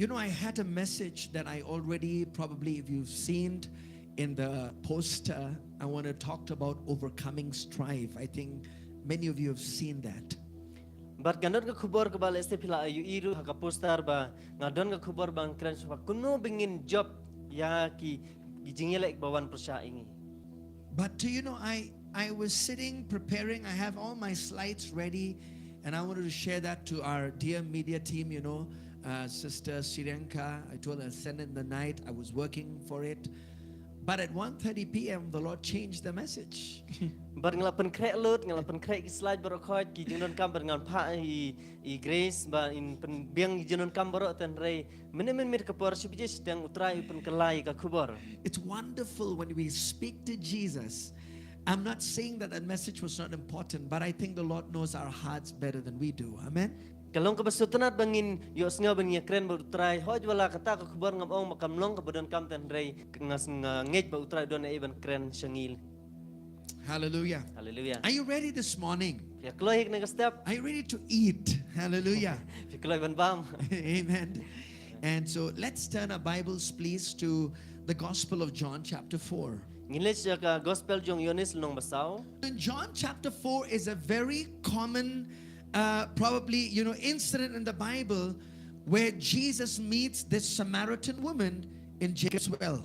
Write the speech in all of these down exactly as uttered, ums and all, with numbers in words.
You know, I had a message that I already, probably if you've seen in the poster, I want to talk about overcoming strife. I think many of you have seen that. Bad nga don ka khubor kaba lehse phi la ïohi ruh ha ka poster ba nga don ka khubor ba nga kren shaphang kumno ba ngin jop ïa ki, ki jingïaleh ba wan pyrshah ïa ngi. But do you know, I, I was sitting preparing. I have all my slides ready, and I wanted to share that to our dear media team, you know, uh, Sister Sirenka. I told her, "Send it in the night." I was working for it. But at one thirty p m, the Lord changed the message. Bad nga la pynkhreh lut, nga la pynkhreh ki slide baroh khoit, ki jingdonkam, bad ngan phah ïa i Grace ba in pynbiang ki jingdonkam baroh, hynrei mynne mynmiet ka por, shi baje shiteng, U Trai u pynkylla ïa ka khubor. It's wonderful when we speak to Jesus. I'm not saying that that message was not important, but I think the Lord knows our hearts better than we do. Amen. Ka long kaba sngewtynnat ba ngin ïohsngew ban ïakren bad U Trai. Hooid, wat la kata ka khubor ngam ong ba kam long kaba donkam, hynrei nga sngewbha ngeit ba U Trai u don ei ban kren sha ngi. Hallelujah. Hallelujah. Are you ready this morning? Phi kloi hi kane ka step? Are you ready to eat? Hallelujah. Phi kloi ban bam? Amen. And so let's turn our Bibles, please, to the Gospel of John, chapter four. Ngin leit sha ka Gospel jong u Ïoannis lynnong ba saw. In John chapter four is a very common, uh, probably, you know, incident in the Bible where Jesus meets this Samaritan woman in Jacob's well.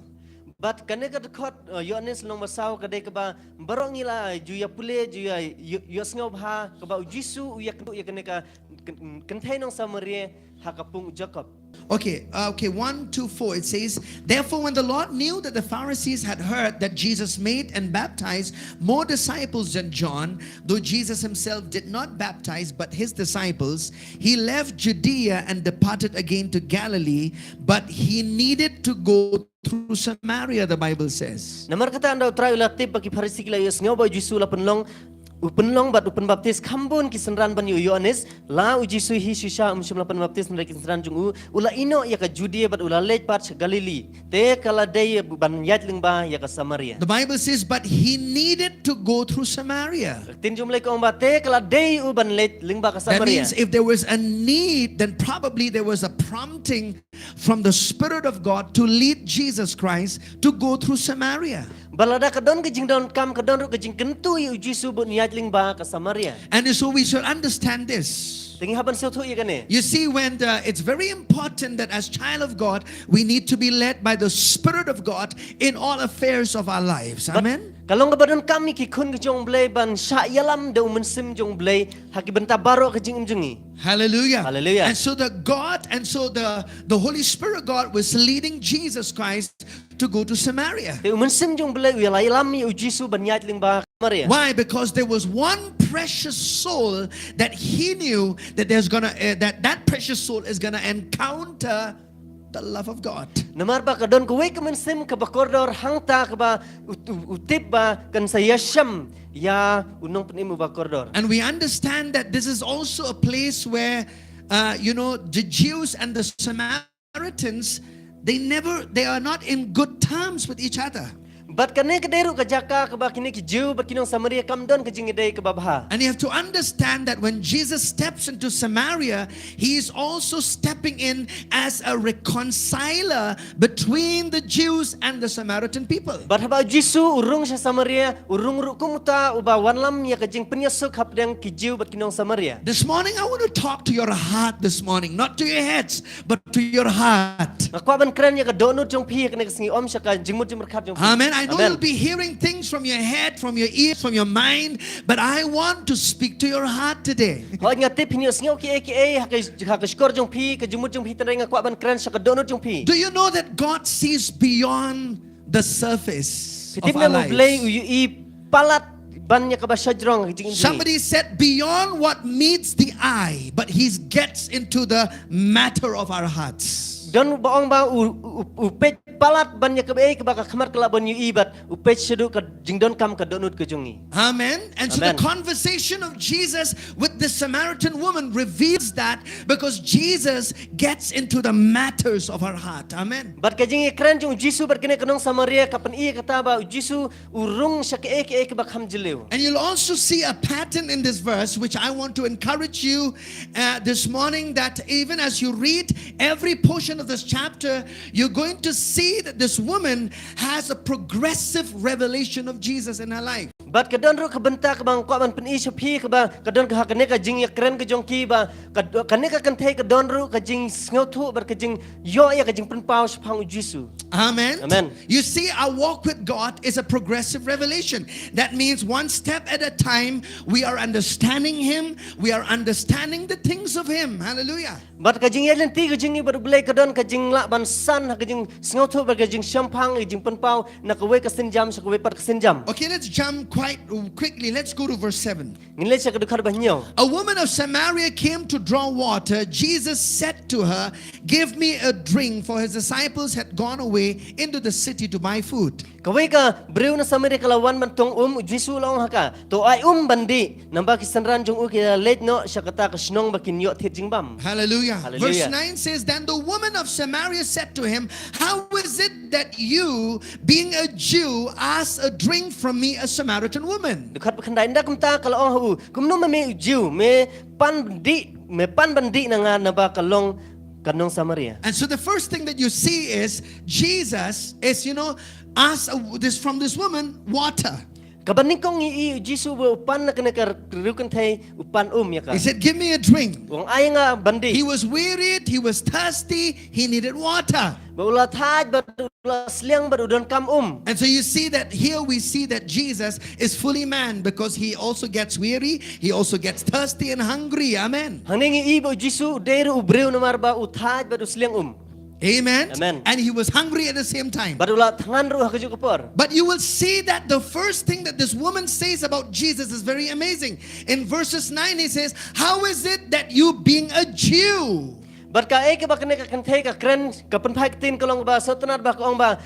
Bad kane ka dkhot, uh, Ïoannis lynnong ba saw ka dei kaba baroh ngi la ju ïa pule, ju ïa, ïoh, ïohsngew bha kaba U Jisu u ïakynduh ïa kane ka kyn-, kynthei nong Samaria ha ka pung u Jakob. Okay, uh, okay, one, two, four, it says, "Therefore, when the Lord knew that the Pharisees had heard that Jesus made and baptized more disciples than John, though Jesus himself did not baptize but his disciples, he left Judea and departed again to Galilee, but he needed to go through Samaria," the Bible says. Namar kata ynda U Trai u la tip ba ki Pharisi ki la ïohsngew ba U Jisu u la pynlong, u pynlong bad u pynbaptis kham bun ki synran ban ïa u Ïoannis, la U Jisu hi shisha um shym la pynbaptis, hynrei ki synran jong u, u la ïehnoh ïa ka Judea bad u la leit pat sha Galili. Te ka la dei ban ïaid lyngba ïa ka Samaria. The Bible says, "But he needed to go through Samaria." Ka ktien jong U Blei ka ong ba te ka la dei u ban leit lyngba ka Samaria. That means if there was a need, then probably there was a prompting from the Spirit of God to lead Jesus Christ to go through Samaria. Bad lada ka don ka jingdonkam, ka don ruh ka jingkyntu ïa U Jisu ban ïaid lyngba ka Samaria. And so we should understand this. Te ngi hap ban sngewthuh ïa kane. You see, when the, it's very important that as child of God, we need to be led by the Spirit of God in all affairs of our lives. Amen. Ka long kaba donkam ïa ki khun ki jong U Blei ban shah ïalam da U Mynsiem jong U Blei ha ki bynta baroh ka jingim jong ngi. Hallelujah. Hallelujah. And so the God, and so the, the Holy Spirit God was leading Jesus Christ to go to Samaria. Te U Mynsiem jong U Blei u ïa la ïalam ïa U Jisu ban ïaid lyngba Samaria. Why? Because there was one precious soul that he knew that there's gonna, uh, that that precious soul is gonna encounter the love of God. Namar ba ka don kawei ka mynsiem kaba kordor hangta kaba u, u, u tip ba kan sa ïashem ïa u nongpynim uba kordor. And we understand that this is also a place where, uh, you know, the Jews and the Samaritans, they never, they are not in good terms with each other. Bad kane ka dei ruh ka jaka kaba kine ki Jiw bad ki nong Samaria kam don ka jingïadei kaba bha. And you have to understand that when Jesus steps into Samaria, he is also stepping in as a reconciler between the Jews and the Samaritan people. Bad haba U Jisu u rung sha Samaria, u rung ruh kum uta uba wanlam ïa ka jingpynïasuk hapdeng ki Jiw bad ki nong Samaria. This morning, I want to talk to your heart this morning, not to your heads, but to your heart. Nga kwah ban kren ïa ka dohnud jong phi ïa kane ka sngi, ym sha ka jingmut jingpyrkhat jong phi. Amen. I know you'll be hearing things from your head, from your ears, from your mind, but I want to speak to your heart today. Hooid, nga tip phin ïohsngew kiei kiei ha ka, ha ka shkor jong phi, ka jingmut jong phi, hynrei nga kwah ban kren sha ka dohnud jong phi. Do you know that God sees beyond the surface of our lives? Phi tip ne em ba U Blei u ïohi palat ban ïa kaba shajrong ka jingim jong ngi. Somebody said, "Beyond what meets the eye, but he gets into the matter of our hearts." Don ba ong ba u, u, u peit palat ban ïa kaba ei kaba ka khmat ka lah ban ïohi, bad u peit shaduh ka jingdonkam ka dohnud ka jong ngi. Amen. And so the conversation of Jesus with the Samaritan woman reveals that, because Jesus gets into the matters of our heart. Amen. Bad ka jingïakren jong U Jisu bad kane ka nong Samaria ka pyni ïa kata ba U Jisu u rung sha kiei kiei kaba kham jylliew. And you'll also see a pattern in this verse, which I want to encourage you, uh, this morning, that even as you read every portion of this chapter, you're going to see that this woman has a progressive revelation of Jesus in her life. Bad ka don ruh ka bynta kaba nga kwah ban pyni sha phi kaba ka don ka ha kane ka jingïakren ka jong ki ba ka do-, kane ka kynthei ka don ruh ka jingsngewthuh bad ka jingïoh ïa ka jingpynpaw shaphang u Jisu. Amen. Amen. You see, our walk with God is a progressive revelation. That means one step at a time, we are understanding Him, we are understanding the things of Him. Hallelujah. Bad ka jingïaid lynti ka jong ngi bad U Blei ka don ka jinglah ban san ha ka jingsngewthuh bad ka jingshemphang, ka jingpynpaw na kawei ka sienjam sha kawei pat ka sienjam. Okay, let's jump quite quickly. Let's go to verse seven. Ngin leit sha ka dkhot ba hynñiew. A woman of Samaria came to draw water. Jesus said to her, "Give me a drink," for his disciples had gone away into the city to buy food. Kawei ka briew na Samaria ka la wan ban tong um, u Jisu u la ong ha ka, "To ai um ban dih, namar ba ki synran jong u ki la leit noh sha kata ka shnong ba kin ïoh thied jingbam." Hallelujah. Hallelujah. Verse nine says, "Then the woman of Samaria said to him, 'How is it that you, being a Jew, ask a drink from me, a Samaritan woman?'" Dkhot ba khyndai, ynda kumta ka la ong ha u, "Kumno ma me u Jiw, me pan dih, me pan ban dih na nga, namar ba ka long ka nong Samaria." And so the first thing that you see is Jesus is, you know, asked, uh, this, from this woman, water. Kaba nyngkong ngi i u Jisu ba u pan na kane ka riewkynthei, u pan um ïa ka. He said, "Give me a drink." U ong, "Ai nga ban dih." He was wearied, he was thirsty, he needed water. Ba u la thait, ba u la sliang, ba u donkam um. And so you see that here we see that Jesus is fully man because he also gets weary, he also gets thirsty and hungry. Amen. Hangne ngi i ba u Jisu u dei ruh u briew namar ba u thait bad u sliang um. Amen. Amen. And he was hungry at the same time. Bad u la thngan ruh ha kajuh ka por. But you will see that the first thing that this woman says about Jesus is very amazing. In verses nine, he says, "How is it that you, being a Jew?" Bad kaei kaba kane ka kynthei ka kren, ka pynphai ktien ka long ba sngewtynnad ba ka ong ba,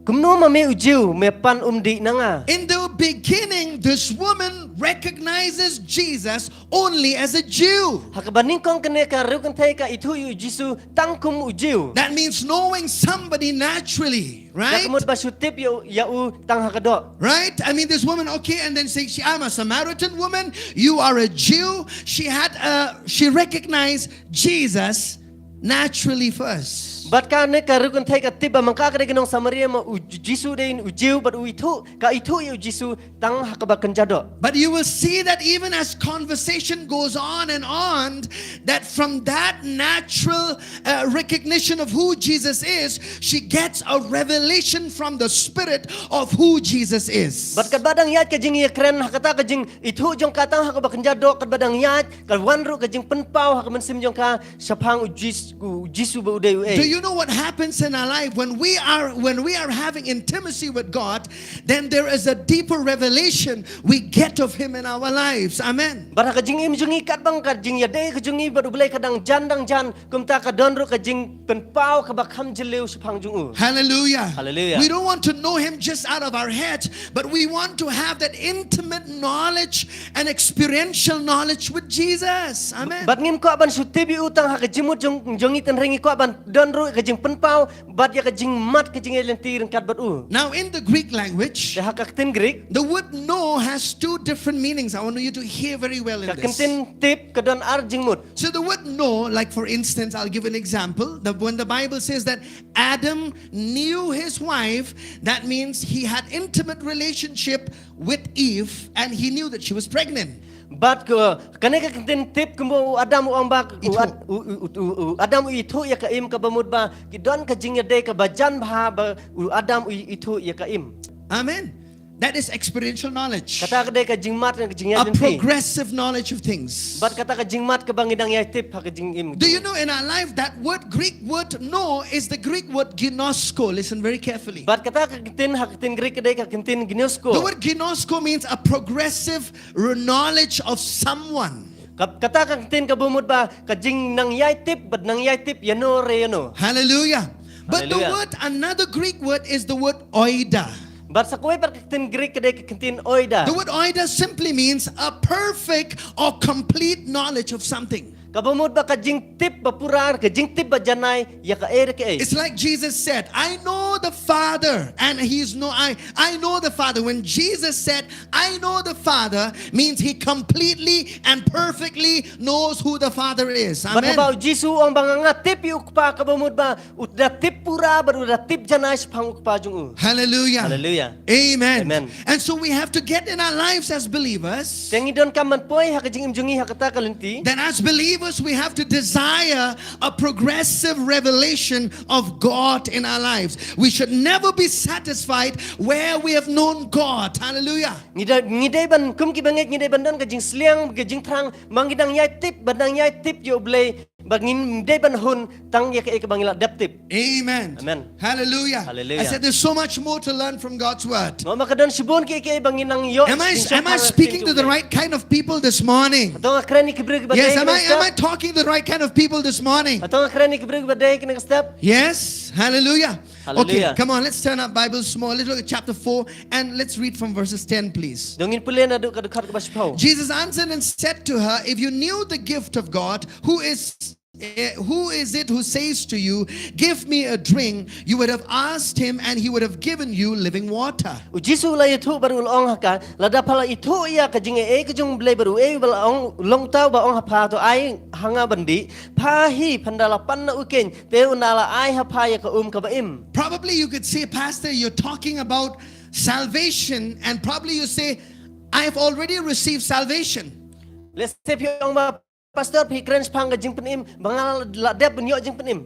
"Kumno ma me u Jiw, me pan um dih na nga?" In the beginning, this woman recognizes Jesus only as a Jew. Ha kaba nyngkong kane ka riewkynthei ka ithuh ïa u Jisu tang kum u Jiw. That means knowing somebody naturally, right? Ïa ka mut ba shu tip ïa u, ïa u tang ha ka doh. Right? I mean, this woman, okay, and then say, "She, I'm a Samaritan woman, you are a Jew." She had a, she recognized Jesus naturally first. Bad kane ka riewkynthei ka tip ba mynta ka dei ka nong Samaria, ma u Jisu dei u Jiw, bad u ithuh, ka ithuh ïa u Jisu tang ha kaba kynja doh. But you will see that even as conversation goes on and on, that from that natural, uh, recognition of who Jesus is, she gets a revelation from the Spirit of who Jesus is. Bad katba dang ïaid ka jingïakren, ha kata ka jingithuh jong ka tang ha kaba kynja doh, katba dang ïaid, ka wan ruh ka jingpynpaw ha ka mynsiem jong ka shaphang u Jis-, u Jisu ba u dei uei. Do you know what happens in our life when we are, when we are having intimacy with God? Then there is a deeper revelation we get of Him in our lives. Amen. Bad ha ka jingim jong ngi katba ka jingïadei ka jong ngi bad u Blei ka dang jan, dang jan, kumta ka don ruh ka jingpynpaw kaba kham jylliew shaphang jong u. Hallelujah. Hallelujah. We don't want to know Him just out of our head, but we want to have that intimate knowledge and experiential knowledge with Jesus. Amen. Bad ngim kwah ban shu tip ïa u tang ha ka jingmut jong, jong ngi, hynrei ngi kwah ban don ruh ka jingpynpaw bad ïa ka jingmad ka jingïaid lynti ryngkat bad u. Now, in the Greek language, te ha ka ktien Greek, the word know has two different meanings. I want you to hear very well in this. Ka ktien tip ka don ar jingmut. So the word know, like, for instance, I'll give an example. The, when the Bible says that Adam knew his wife, that means he had intimate relationship with Eve and he knew that she was pregnant. Bad ka, kane ka ktien tip kumba u Adam u ong ba, u Ad-, u, u, u, u, u Adam u ithuh ïa ka im, kaba mut ba ki don ka jingïadei kaba jan bha ba u Adam u ithuh ïa ka im. Amen. That is experiential knowledge. Kata ka dei ka jingmad, ka jingïaid lynti. A progressive knowledge of things. Bad kata ka jingmad kaba ngi dang ïai tip ha ka jingim. Do you know, in our life, that word, Greek word know is the Greek word ginosko? Listen very carefully. Bad kata ka ktien ha ka ktien Greek ka dei ka ktien ginosko. The word ginosko means a progressive re-, knowledge of someone. Ka, kata ka ktien kaba mut ba ka jingnang ïai tip bad nang ïai tip ïano re ïano. Hallelujah. But the, hallelujah, word, another Greek word is the word oida. Bad sa kawei pat ka ktien Greek ka dei ka ktien oida. The word oida simply means a perfect or complete knowledge of something. Kaba mut ba ka jingtip ba pura, ka jingtip ba janai ïa kaei re kaei. It's like Jesus said, "I know the Father," and he's no I. "I know the Father." When Jesus said, "I know the Father," means he completely and perfectly knows who the Father is. Bad haba Amen. u Jisu u ong ba nga nga tip ïa u Kpa, kaba mut ba u da tip pura bad u da tip janai shaphang u Kpa jong u. Hallelujah. Hallelujah. Amen. Amen. And so we have to get in our lives as believers Te ngi donkam ban poi ha ka jingim jong ngi ha kata ka lynti. that as believers we have to desire a progressive revelation of God in our lives. We should never be satisfied where we have known God. Hallelujah. Ngi da ngi dei ban kum ki bangeit ngi dei ban don ka jingsliang ka jingthrang ba ngi dang ïai tip ba dang ïai tip ïa u Blei ba ngi dei ban hun tang ïa kaei kaba ngi la dep tip. Amen. Amen. Hallelujah. Hallelujah. I said there's so much more to learn from God's word. Nga ong ba ka don shibun kiei kiei ba ngi nang ïoh. Am I am I speaking to the right kind of people this morning? Hato nga kren ïa ki briew kiba dei. Yes, am I am I talking to the right kind of people this morning? Hato nga kren ïa ki briew kiba dei kane ka step. Yes, hallelujah. Hallelujah. Okay, come on, let's turn up Bibles more. Let's look at chapter four and let's read from verses ten, please. Dong ngin pule naduh ka dkhot kaba shiphew. Jesus answered and said to her, "If you knew the gift of God, who is eh, who is it who says to you, 'Give me a drink'? You would have asked him, and he would have given you living water." U Jisu u la ïathuh bad u la ong ha ka, lada pha la ithuh ïa ka jingaiei ka jong u Blei bad uei uba la ong, long uta uba ong ha pha, to ai ha nga ban dih, pha hi phan da la pan na u keiñ te un da la ai ha pha ïa ka um kaba im. Probably you could say, "Pastor, you're talking about salvation," and probably you say, "I have already received salvation." Lehse phi ong ba, Pastor, phi kren shaphang ka jingpynim, ba nga la dep ban ïoh jingpynim.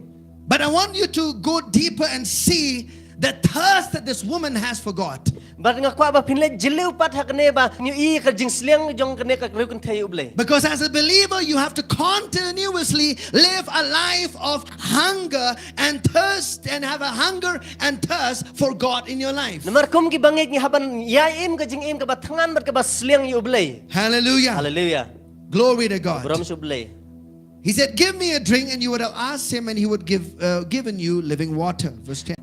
But I want you to go deeper and see the thirst that this woman has for God. Bad nga kwah ba phin leit jylliew pat ha kane ba ngi ïohi ka jingsliang jong kane ka riewkynthei ïa u Blei. Because as a believer, you have to continuously live a life of hunger and thirst and have a hunger and thirst for God in your life. Namar kum ki bangeit ngi hap ban ïai im ka jingim kaba thngan bad kaba sliang ïa u Blei. Hallelujah. Hallelujah. Glory to God. Burom sha u Blei. He said, "Give me a drink," and you would have asked him, and he would give uh, given you living water. Verse ten.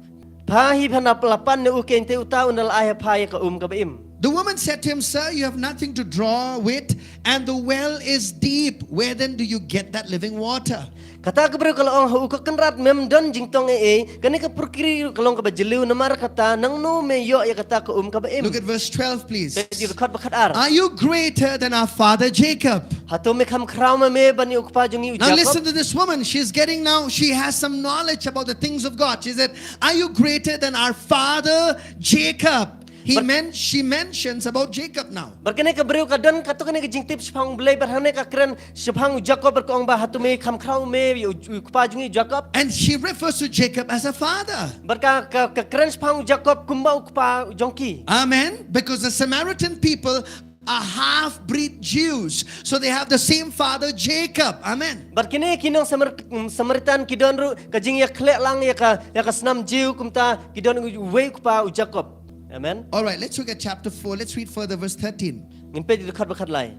Pha hi phan da la pan na u keiñ te uta un da la ai ha pha ïa ka um kaba im. The woman said to him, "Sir, you have nothing to draw with, and the well is deep. Where then do you get that living water?" Kata ka briew ka la ong ha u, "Ko Kynrad, mem don jingtong ei ei, kane ka pukri ka long kaba jylliew, namar kata nangno me ïoh ïa kata ka um kaba im?" Look at verse twelve, please. Peit ïa ka dkhot ba khatar. "Are you greater than our father Jacob?" Hato me kham khraw ma me ban ïa u kpa jong ngi u Jakob? Now listen to this woman. She's getting now, she has some knowledge about the things of God. She said, "Are you greater than our father Jacob?" He men- she mentions about Jacob now. Bad kane ka briew ka don katto katne ka jingtip shaphang u Blei, bad hangne ka kren shaphang u Jakob bad ka ong ba, "Hato me kham khraw ma me ïa u, u kpa jong ngi u Jakob?" And she refers to Jacob as a father. Bad ka, ka, ka kren shaphang u Jakob kumba u kpa jong ki. Amen. Because the Samaritan people are half-breed Jews. So they have the same father, Jacob. Amen. Bad kine ki nong Samar-, Samaritan ki don ruh ka jingïakhleh lang ïa ka, ïa ka snam Jiw, kumta ki don uwei u kpa u Jakob. Amen. All right, let's look at chapter four. Let's read further, verse thirteen. Ngin peit ïa ka dkhot ba khatlai.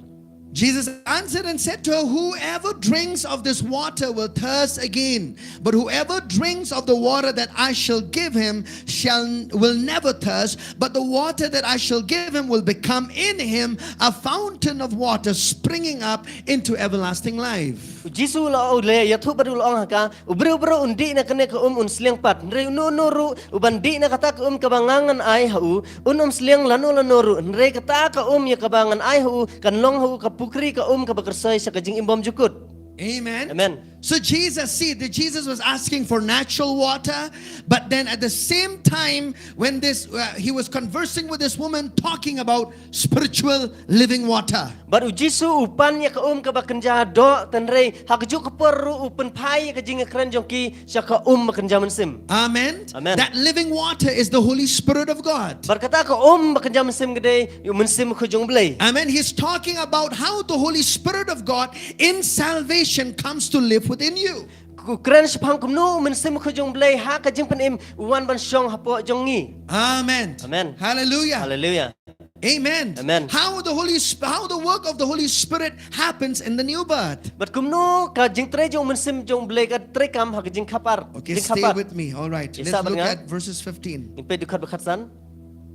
Jesus answered and said to her, "Whoever drinks of this water will thirst again, but whoever drinks of the water that I shall give him shall will never thirst, but the water that I shall give him will become in him a fountain of water springing up into everlasting life." U Jisu u la ong, u la ïathuh bad u la ong ha ka, "U briew briew un dih na kane ka um un sliang pat. Hynrei uno uno ruh uban dih na kata ka um kaba nga ngan ai ha u, un ym sliang lano lano ruh. Hynrei kata ka um ïa kaba ngan ai ha u kan long ha u ka pukri ka um kaba kyrsoi sha ka jingim bymjukut." Amen. Amen. So Jesus, see, the Jesus was asking for natural water, but then at the same time, when this uh, he was conversing with this woman, talking about spiritual living water. Bad u Jisu u pan ïa ka um kaba kynja doh, hynrei ha kajuh ka por ruh u pynphai ïa ka jingkren jong ki sha ka um ba kynja mynsiem. Amen. Amen. That living water is the Holy Spirit of God. Bad kata ka um ba kynja mynsiem ka dei u Mynsiem Bakhuid jong u Blei. Amen. He's talking about how the Holy Spirit of God in salvation comes to live within you. Ku kren shaphang kumno u Mynsiem Bakhuid jong u Blei ha ka jingpynim u wan ban shong hapoh jong ngi. Amen. Amen. Hallelujah. Hallelujah. Amen. Amen. How the Holy Sp- how the work of the Holy Spirit happens in the new birth. Bad kumno ka jingtrei jong u Mynsiem jong u Blei ka trei kam ha ka jingkhap ar. Okay, jingkhap stay ar. With me. All right. Let's look at verses fifteen. Ngin peit dkhot ba khatsan.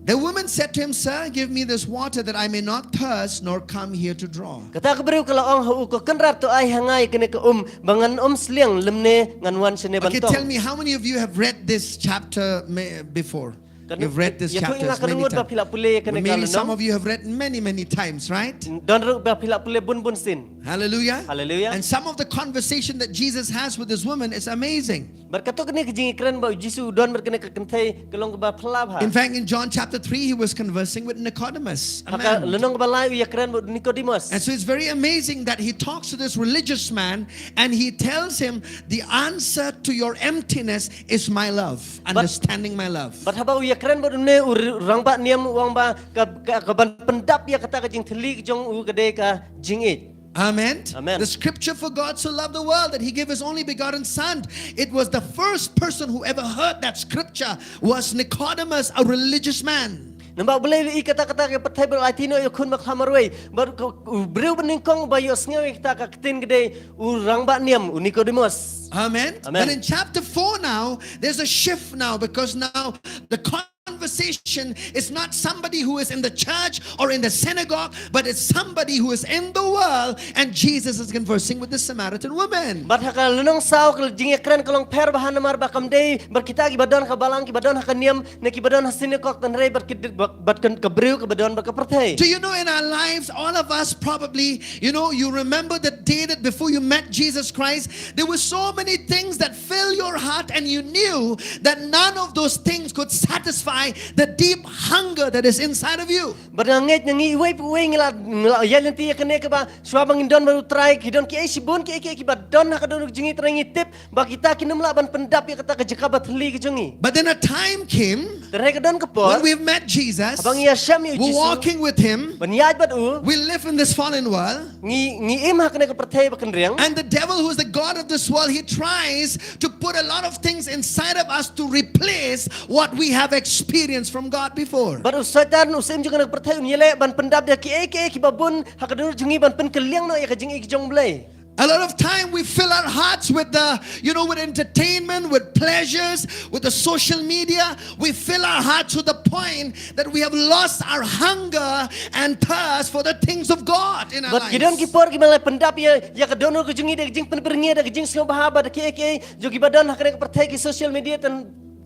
The woman said to him, "Sir, give me this water that I may not thirst nor come here to draw." Kata ka briew ka la ong ha u, "Ko Kynrad, to ai ha nga ïa kane ka um ba ngan ym sliang lymne ngan wan shane ban tong." Okay, tell me, how many of you have read this chapter may- before? You've read this chapter many times. Maybe some of you have read many, many times, right? Don ruh ba phi la pule bun bun sien. Hallelujah. Hallelujah. And some of the conversation that Jesus has with this woman is amazing. Bad katto katne ka jingïakren ba u Jisu u don bad kane ka kynthei ka long kaba phylla bha. In fact, in John chapter three, he was conversing with Nicodemus, a man. Ha ka lynnong kaba lai u ïakren bad u Nikodemos. And so it's very amazing that he talks to this religious man and he tells him, "The answer to your emptiness is my love, understanding my love." Bad haba u ïakren bad une u rangbah niam u ong ba ka, ka, ka ban pyndap ïa kata ka jingthylli ka jong u ka dei ka jingïeit. Amen. Amen. The scripture, "For God so loved the world that he gave his only begotten son." It was the first person who ever heard that scripture was Nicodemus, a religious man. Namar ba u Blei u ïohi kata, kata ka pyrthei ba la aiti noh ïa u khun bakla marwei. Bad u briew banyngkong ba ïohsngew ïa kata ka ktien ka dei u rangbah niam, u Nikodemos. Amen. Amen. But in chapter four now, there's a shift now, because now the conversation is not somebody who is in the church or in the synagogue, but it's somebody who is in the world, and Jesus is conversing with the Samaritan woman. Bad ha ka lynnong saw ka jingïakren ka long pher bha namar ba kam dei bad kita kiba don ha ka balang, kiba don ha ka niam, ne kiba don ha synagogue, hynrei bad ki, bad, bad ka briew kaba don bad ka pyrthei. Do you know, in our lives, all of us probably, you know, you remember the day that before you met Jesus Christ, there were so many things that fill your heart and you knew that none of those things could satisfy the deep hunger that is inside of you. Bad nga ngeit ngi iwei pa iwei ngi la, ngi la ïaid lynti ïa kane kaba shuwa ba ngin don bad u Trai ki don kiei shibun kiei kiei kiba don ha ka dohnud jong ngi, hynrei ngi tip ba kita kin ym lah ban pyndap ïa kata ka jaka ba thylli ka jong ngi. But then a time came, hynrei ka don ka por, when we've met Jesus, haba ngi ïashem ïa u Jisu, we're walking with him, ban ïaid bad u, we live in this fallen world, ngi, ngi im ha kane ka pyrthei ba kynriang. And the devil, who is the god of this world, he tries to put a lot of things inside of us to replace what we have experienced from God before. Bad u Soitan, u syiem jong kane ka pyrthei, un ïaleh ban pyndap da kiei kiei kiba bun ha ka dohnud jong ngi, ban pynkylliang noh ïa ka jingïeit jong u Blei. A lot of time we fill our hearts with the, you know, with entertainment, with pleasures, with the social media. We fill our hearts to the point that we have lost our hunger and thirst for the things of God in our lives. Bad ki don ki por kiba la pyndap ïa, ïa ka dohnud ka jong ngi da ka jingpynbyrngia, da ka jingsngewbha, bad da kiei kiei jong kiba don ha kane ka pyrthei, ki social media, te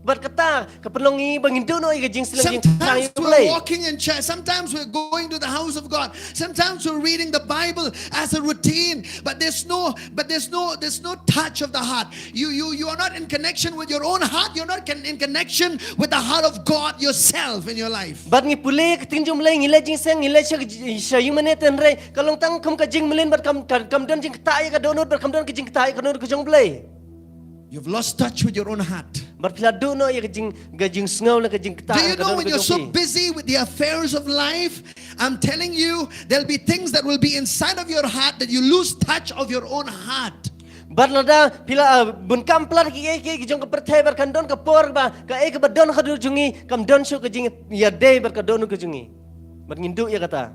bad kata ka pynlong ïa ngi ba ngin duh noh ïa ka jingsliang jingthrang ïa u Blei. Sometimes we're walking in church, sometimes we're going to the house of God, sometimes we're reading the Bible as a routine, but there's no, but there's no, there's no touch of the heart. You, you, you are not in connection with your own heart. You're not con-, in connection with the heart of God yourself in your life. Bad ngi pule ka ktien jong u Blei, ngi leit jingïaseng, ngi leit sha, sha ïingmane, hynrei ka long tang kum ka jingmlien bad kam, kam, kam don jingktah ïa ka dohnud, bad kam don ka jingktah ïa ka dohnud ka jong u Blei. You've lost touch with your own heart. Bad phi la duh noh ïa ka jing, ka jingsngew lane ka jingktah ka dohnud ka jong phi. Do you know, when you're so busy with the affairs of life, I'm telling you, there'll be things that will be inside of your heart that you lose touch of your own heart. Bad lada phi la, ah, bun kam palat kiei kiei ki jong ka pyrthei, bad kan don ka por ba kaei kaba don ha ka dohnud jong ngi kam don shuh ka jingïadei bad ka dohnud ka jong ngi. Bad ngin duh ïa kata.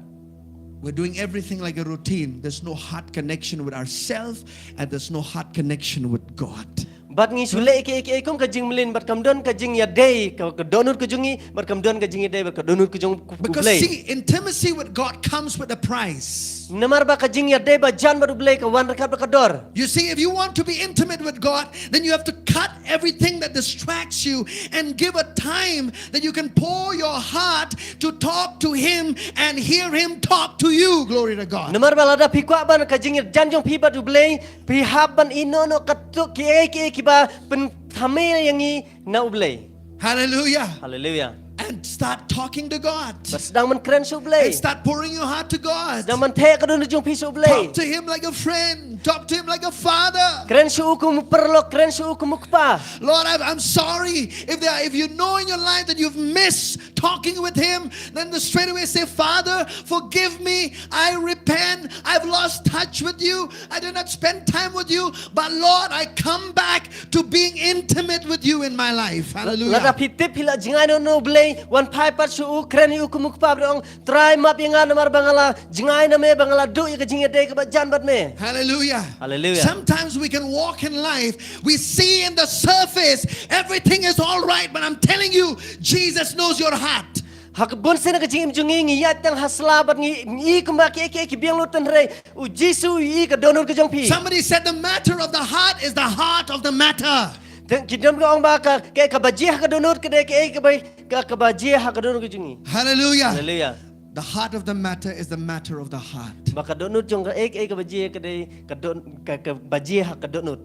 We're doing everything like a routine. There's no heart connection with ourselves, and there's no heart connection with God. Bad ngi shu leh kiei kiei kum ka jingmlien, bad kam don ka jingïadei ka, ka dohnud ka jong ngi, bad kam don ka jingïadei bad ka dohnud ka jong u Blei. Because, see, intimacy with God comes with a price. Namar ba ka jingïadei ba jan bad u Blei ka wan ryngkat bad ka dor. You see, if you want to be intimate with God, then you have to cut everything that distracts you and give a time that you can pour your heart to talk to him and hear him talk to you. Glory to God. Namar ba lada phi kwah ban ka jingïajan jong phi bad u Blei, phi hap ban ïehnoh noh katto kiei kiei kiba pynthymmai ïa ngi na u Blei. Hallelujah. Hallelujah. And start talking to God. Bad sdang ban kren sha u Blei. And start pouring your heart to God. Sdang ban theh ka dohnud jong phi sha u Blei. Talk to him like a friend. Talk to him like a father. Kren sha u kum u paralok, kren sha u kum u kpa. Lord, I, I'm sorry if there, if you know in your life that you've missed talking with him, then the straight away say, "Father, forgive me. I repent. I've lost touch with you. I did not spend time with you. But Lord, I come back to being intimate with you in my life." Hallelujah. Lada phi tip phi la jngai noh na u Blei, wan phai pat sha u, kren ïa u kum u kpa, bad ong, "Trai, map ïa nga namar ba nga la jngai na me, ba nga la duh ïa ka jingïadei kaba jan bad me." Hallelujah. Hallelujah. Sometimes we can walk in life, we see in the surface everything is all right, but I'm telling you, Jesus knows your heart. Ha ka bun sien ka jingim jong ngi, ngi ïaid tang ha sla bad ngi, ngi kumba ki, ki, ki biang lut tynrai. U Jisu u ïohi ka dohnud ka jong phi. Somebody said the matter of the heart is the heart of the matter. Te ki don ka ong ba ka, ka, kaba jia ha ka dohnud ka dei ka, ka ba, ka, kaba jia ha ka dohnud ka jong ngi. Hallelujah. Hallelujah. The heart of the matter is the matter of the heart. Ba ka dohnud jong ka, ka, kaba jia ka dei ka don, ka, kaba jia ha ka dohnud.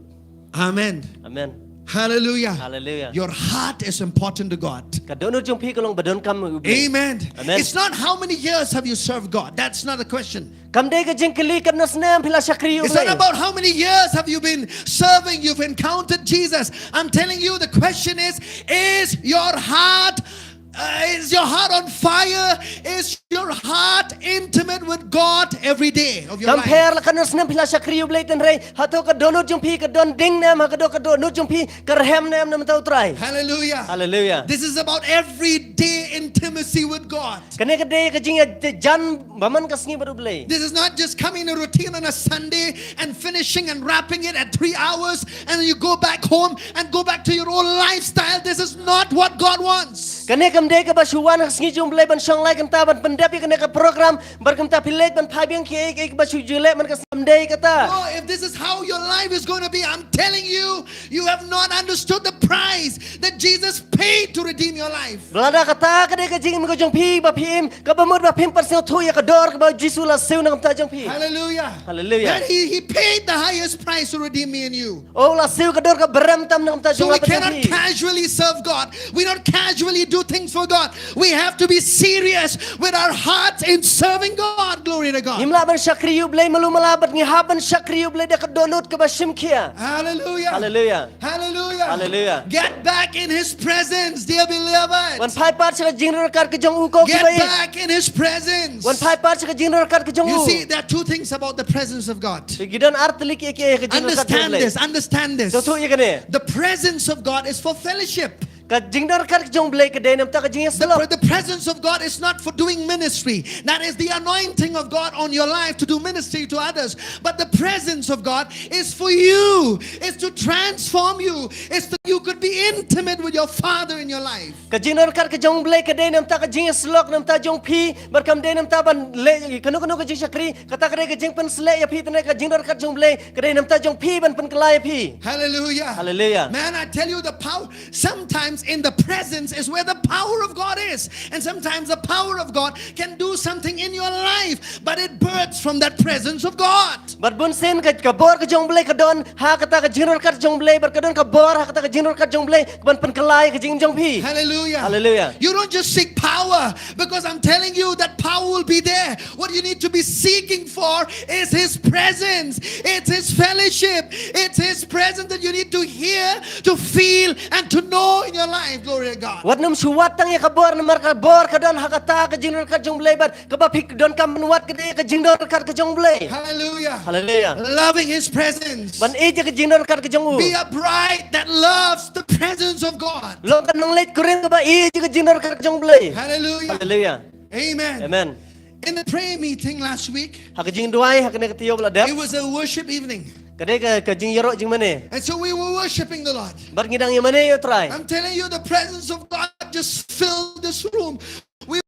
Amen. Amen. Hallelujah. Hallelujah. Your heart is important to God. Ka dohnud jong phi ka long ba donkam ha U Blei. Amen. Amen. It's not how many years have you served God. That's not the question. Kam dei ka jingkylli katno snem phi la shakri ïa U Blei. It's not about how many years have you been serving, you've encountered Jesus. I'm telling you, the question is, is your heart, uh, is your heart on fire? Is your heart intimate with God every day of your life? Kam pher la katno snem phi la shakri ïa U Blei tynrai, hato ka dohnud jong phi ka don ding ne em, ha ka doh, ka dohnud jong phi ka rhem ne em na ka bynta U Trai. Hallelujah. Hallelujah. This is about everyday intimacy with God. Kane ka dei ka jingïajan ba man ka sngi bad U Blei. This is not just coming a routine on a Sunday and finishing and wrapping it at three hours and you go back home and go back to your old lifestyle. This is not what God wants. Kane kam dei kaba shu wan ha ka sngi jong U Blei ban shong lai kynta ban pyndep ïa kane ka program, bad kumta phi leit ban phai biang ki, ki, kaba shu ju leh man ka sngi, kam dei kata. Oh, if this is how your life is going to be, I'm telling you, you have not understood the price that Jesus paid to redeem your life. Lada kata ka dei ka jingim ka jong phi ba phi im, kaba mut ba phim pat sngewthuh ïa ka dor kaba U Jisu u la siew na ka bynta jong phi. Hallelujah. Hallelujah. That he, he paid the highest price to redeem me and you. U la siew ka dor kaba rem tam na ka bynta jong nga bad jong phi. So we cannot casually serve God. We not casually do things for God. We have to be serious with our hearts in serving God. Glory to God. Ngim lah ban shakri ïa U Blei malu mala, bad ngi hap ban shakri ïa U Blei da ka dohnud kaba shim khia. Hallelujah. Hallelujah. Hallelujah. Hallelujah. Get back in his presence, dear beloved. Wan phai pat sha ka jingryngkat ka jong U, ko kiba ïeit. Get back in his presence. Wan phai pat sha ka jingryngkat ka jong U. You see, there are two things about the presence of God. Ki don ar tylli ki, ki, ki jingryngkat jong U Blei. Understand this, understand this. Sngewthuh ïa kane. The presence of God is for fellowship. Ka jingryngkat ka jong U Blei ka dei na ka bynta ka jingïasyllok. The pre-, the presence of God is not for doing ministry. That is the anointing of God on your life to do ministry to others. But the presence of God is for you. It's to transform you. It's that you could be intimate with your Father in your life. Ka jingryngkat ka jong U Blei ka dei na ka bynta ka jingïasyllok na ka bynta jong phi, bad kam dei na ka bynta ban leh kano kano ka jingshakri, kata ka dei ka jingpynsleh ïa phi, te ka jingryngkat jong U Blei ka dei na ka bynta jong phi ban pynkylla ïa phi. Hallelujah. Hallelujah. Man, I tell you, the power, sometimes in the presence is where the power of God is. And sometimes the power of God can do something in your life, but it births from that presence of God. Bad bun sien ka, ka bor ka jong U Blei ka don ha kata ka jingryngkat jong U Blei, bad ka don ka bor ha kata ka jingryngkat jong U Blei, ka ban pynkylla ïa ka jingim jong phi. Hallelujah. Hallelujah. You don't just seek power, because I'm telling you that power will be there. What you need to be seeking for is his presence. It's his fellowship. It's his presence that you need to hear, to feel, and to know in your life. Glory to God. Wat nym shu wad tang ïa ka bor, namar ka bor ka don ha kata ka jingryngkat jong U Blei, bad kaba phi donkam ban wad ka dei ka jingryngkat ka jong U Blei. Hallelujah. Hallelujah. Loving his presence. Ban ïeit ïa ka jingryngkat ka jong U. Be a bride that loves the presence of God. Long ka nongleit kurim kaba ïeit ïa ka jingryngkat ka jong U Blei. Hallelujah. Hallelujah. Amen. Amen. In the prayer meeting last week, ha ka jingduwai ha kane ka taïew ba la dep, it was a worship evening. Ka dei ka, ka jingïaroh jingmane. And so we were worshiping the Lord. Bad ngi dang ïamane ïa U Trai. I'm telling you, the presence of God just filled this room. We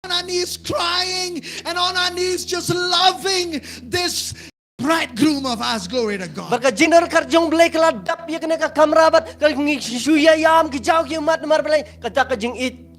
on our knees crying and on our knees just loving this bridegroom of ours. Glory to God. Bad ka jingryngkat jong U Blei ka la dap ïa kane ka kamra bad ka ngi shu ïa ïam ki jaw ki mat namar balei kata ka jingïeit.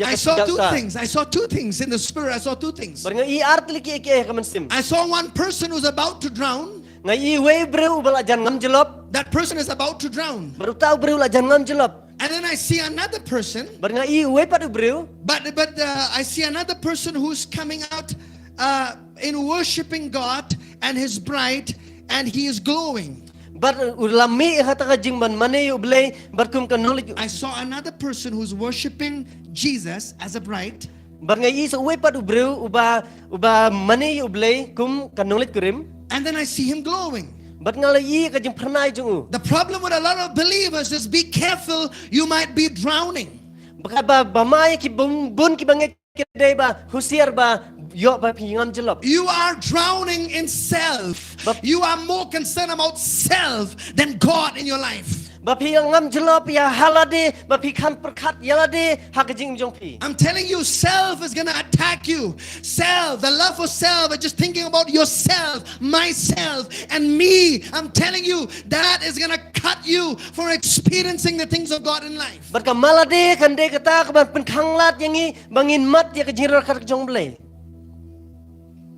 I saw two things. I saw two things in the spirit. I saw two things. Bad nga i ar tylli ki, ki ha ka mynsiem. I saw one person who's about to drown. Nga i wei briew uba la jan ngam jyllop. That person is about to drown. Bad uta u briew la jan ngam jyllop. And then I see another person. Bad nga i wei pat u briew. But, but, uh, I see another person who's coming out, uh, in worshiping God and his bride, and he is glowing. Bad u la mih ha kata ka jingban mane ïa U Blei bad kum ka nongleit. I saw another person who's worshiping Jesus as a bride. Bad nga i sa uwei pat u briew uba, uba mane ïa U Blei kum ka nongleit kurim. And then I see him glowing. Bad nga la i ka jingphyrnai jong u. The problem with a lot of believers is, be careful, you might be drowning. Bad ka ba, ba mai ki bun, bun ki bangeit ki dei ba husiar ba ïoh ba phi ngam jyllop. You are drowning in self. You are more concerned about self than God in your life. Ba phi ngam jyllop ïa ha lade, ba phi khlem pyrkhat ïa lade ha ka jingim jong phi. I'm telling you, self is gonna attack you. Self, the love for self, just thinking about yourself, myself, and me. I'm telling you, that is gonna cut you from experiencing the things of God in life. Bad ka mal lade kan dei kata kaban pynkhang lad ïa ngi ba ngin mad ïa ka jingryngkat jong U Blei.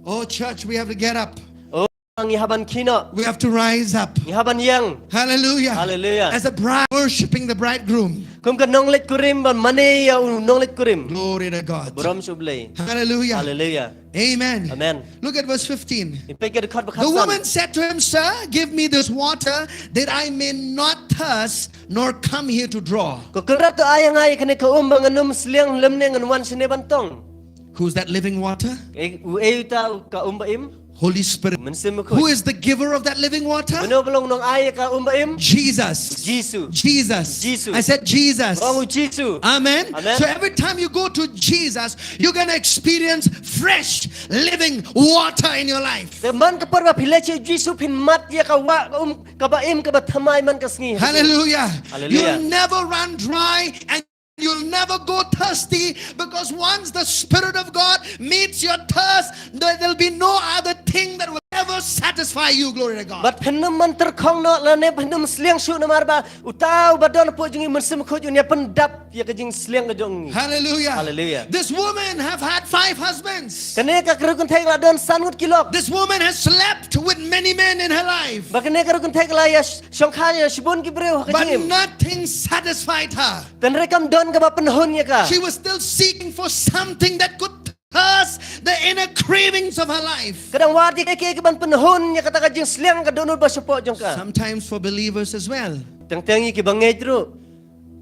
Oh, church, we have to get up. Oh, ngi hap ban kynnoh. We have to rise up. Ngi hap ban ïeng. Hallelujah. Hallelujah. As a bride worshiping the bridegroom. Kum ka nongleit kurim ban mane ïa u nongleit kurim. Glory to God. Burom sha U Blei. Hallelujah. Hallelujah. Amen. Amen. Look at verse fifteen. Ngi peit ka dkhot ba khatsan. The woman said to him, "Sir, give me this water that I may not thirst nor come here to draw." Ka kynrad to ai ïa nga ïa kane ka um ba ngan ym sliang lymne ngan wan shane ban tong. Who's that living water? E, uei uta ka um ba im? Holy Spirit. Mynsiem Bakhuid. Who is the giver of that living water? Mano ba long nongai ïa ka um ba im? Jesus. Jisu. Jesus. Jisu. I said Jesus. Ong u Jisu. Amen. Amen. So every time you go to Jesus, you're gonna experience fresh living water in your life. Te man ka por ba phi leit sha u Jisu phin mad ïa ka wah ka um kaba im kaba thymmai man ka sngi. Hallelujah. Hallelujah. You'll never run dry and you'll never go thirsty, because once the Spirit of God meets your thirst, there, there'll be no other thing that will ever satisfy you. Glory to God. Bad phin ym man tyrkhong noh lane phin ym sliang shuh namar ba uta uba don hapoh jong ngi, Mynsiem Bakhuid un ïa pyndap ïa ka jingsliang ka jong ngi. Hallelujah. Hallelujah. This woman have had five husbands. Kane ka riewkynthei ka la don san ngut ki lok. This woman has slept with many men in her life. Ba kane ka riewkynthei ka la ïa sh-, shongkha ïa shibun ki briew ha ka jingim. But nothing satisfied her. Tynrai kam don kaba pynhun ïa ka. She was still seeking for something that could thirst the inner cravings of her life. Ka dang wad ïa kiei kiei kiban pynhun ïa kata ka jingsliang ka dohnud ba shapoh jong ka. Sometimes for believers as well. Teng teng ïa kiba ngeit ruh.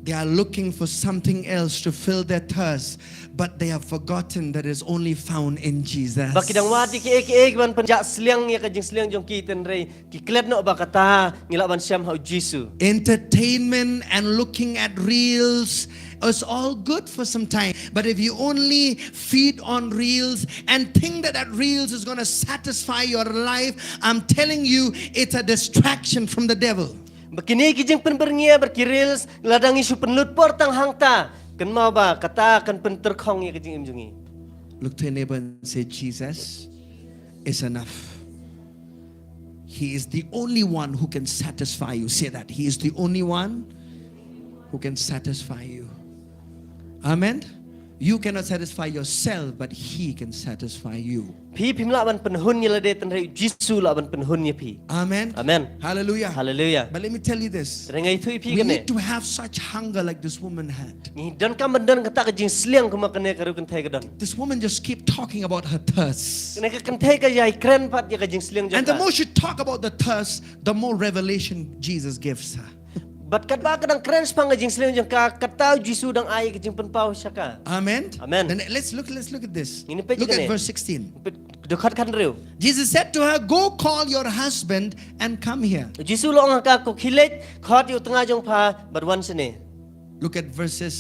They are looking for something else to fill their thirst, but they have forgotten that is only found in Jesus. Ba ki dang wad ïa kiei kiei kiban pynjah sliang ïa ka jingsliang jong ki, tynrai ki klet noh ba kata ngi lah ban shem ha u Jisu. Entertainment and looking at reels is all good for some time, but if you only feed on reels and think that that reels is gonna satisfy your life, I'm telling you, it's a distraction from the devil. Ba kine ki jingpynbyrngia bad ki reels, lada ngi shu pynlut por tang hangta, kynmaw ba kata kan pyntyrkhong ïa ka jingim jong ngi. Look to your neighbor and say, "Jesus is enough. He is the only one who can satisfy you." Say that. "He is the only one who can satisfy you." Amen. You cannot satisfy yourself, but he can satisfy you. Phi phim lah ban pynhun ïa lade, tynrai u Jisu lah ban pynhun ïa phi. Amen. Amen. Hallelujah. Hallelujah. But let me tell you this. Tynrai nga ïathuh ïa phi kane. We need to have such hunger like this woman had. Ngi donkam ban don kata ka jingsliang kumba kane ka riewkynthei ka don. This woman just keep talking about her thirst. Kane ka kynthei ka ïai kren pat ïa ka jingsliang jong ka. And the more she talk about the thirst, the more revelation Jesus gives her. Bad katba ka dang kren shaphang ka jingsliang jong ka, kata u Jisu dang ai ka jingpynpaw sha ka. Amen. Amen. Then let's look, let's look at this. Ngin peit kane. Look at verse sixteen. Peit dkhot khathynriew. Jesus said to her, "Go call your husband and come here." U Jisu u la ong ha ka, "Ko khie leit, khot ïa u tnga jong pha bad wan shane." Look at verses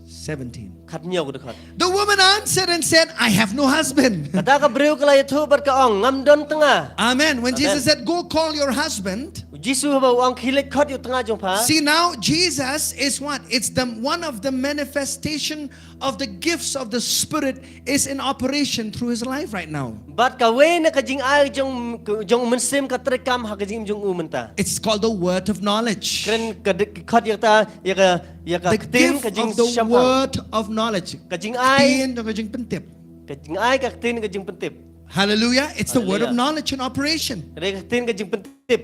seventeen. Khathynñiew ka dkhot. The woman answered and said, "I have no husband." Kata ka briew ka la ïathuh bad ka ong, "Ngam don tnga." Amen. When Jesus said, "Go call your husband," U Jisu haba u ong, "Khie leit khot ïa u tnga jong pha." See now, Jesus is what? It's the, one of the manifestation of the gifts of the Spirit is in operation through his life right now. Bad kawei na ka jingai jong, jong u Mynsiem ka treikam ha ka jingim jong u mynta. It's called the word of knowledge. Kren ka de-, khot ïa kata, ïa ka, ïa ka ktien ka jingshemphang. The gift of the word of knowledge. Ka jingai. Ktien ka jingpyntip. Ka jingai ka ktien ka jingpyntip. Hallelujah. It's the word of knowledge in operation. Hallelujah. Ka dei ka ktien ka jingpyntip.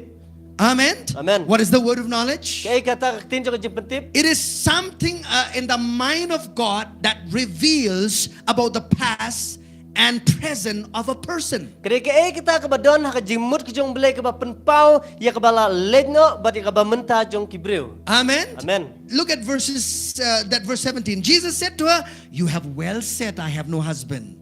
Amen. Amen. What is the word of knowledge? Kaei kata ka ktien jong ka jingpyntip? It is something, uh, in the mind of God that reveals about the past and present of a person. Ka dei kaei kata kaba don ha ka jingmut ka jong u Blei kaba pynpaw ïa kaba la leit noh bad ïa kaba mynta jong ki briew. Amen. Amen. Look at verses, uh, that verse seventeen. Jesus said to her, "You have well said, I have no husband."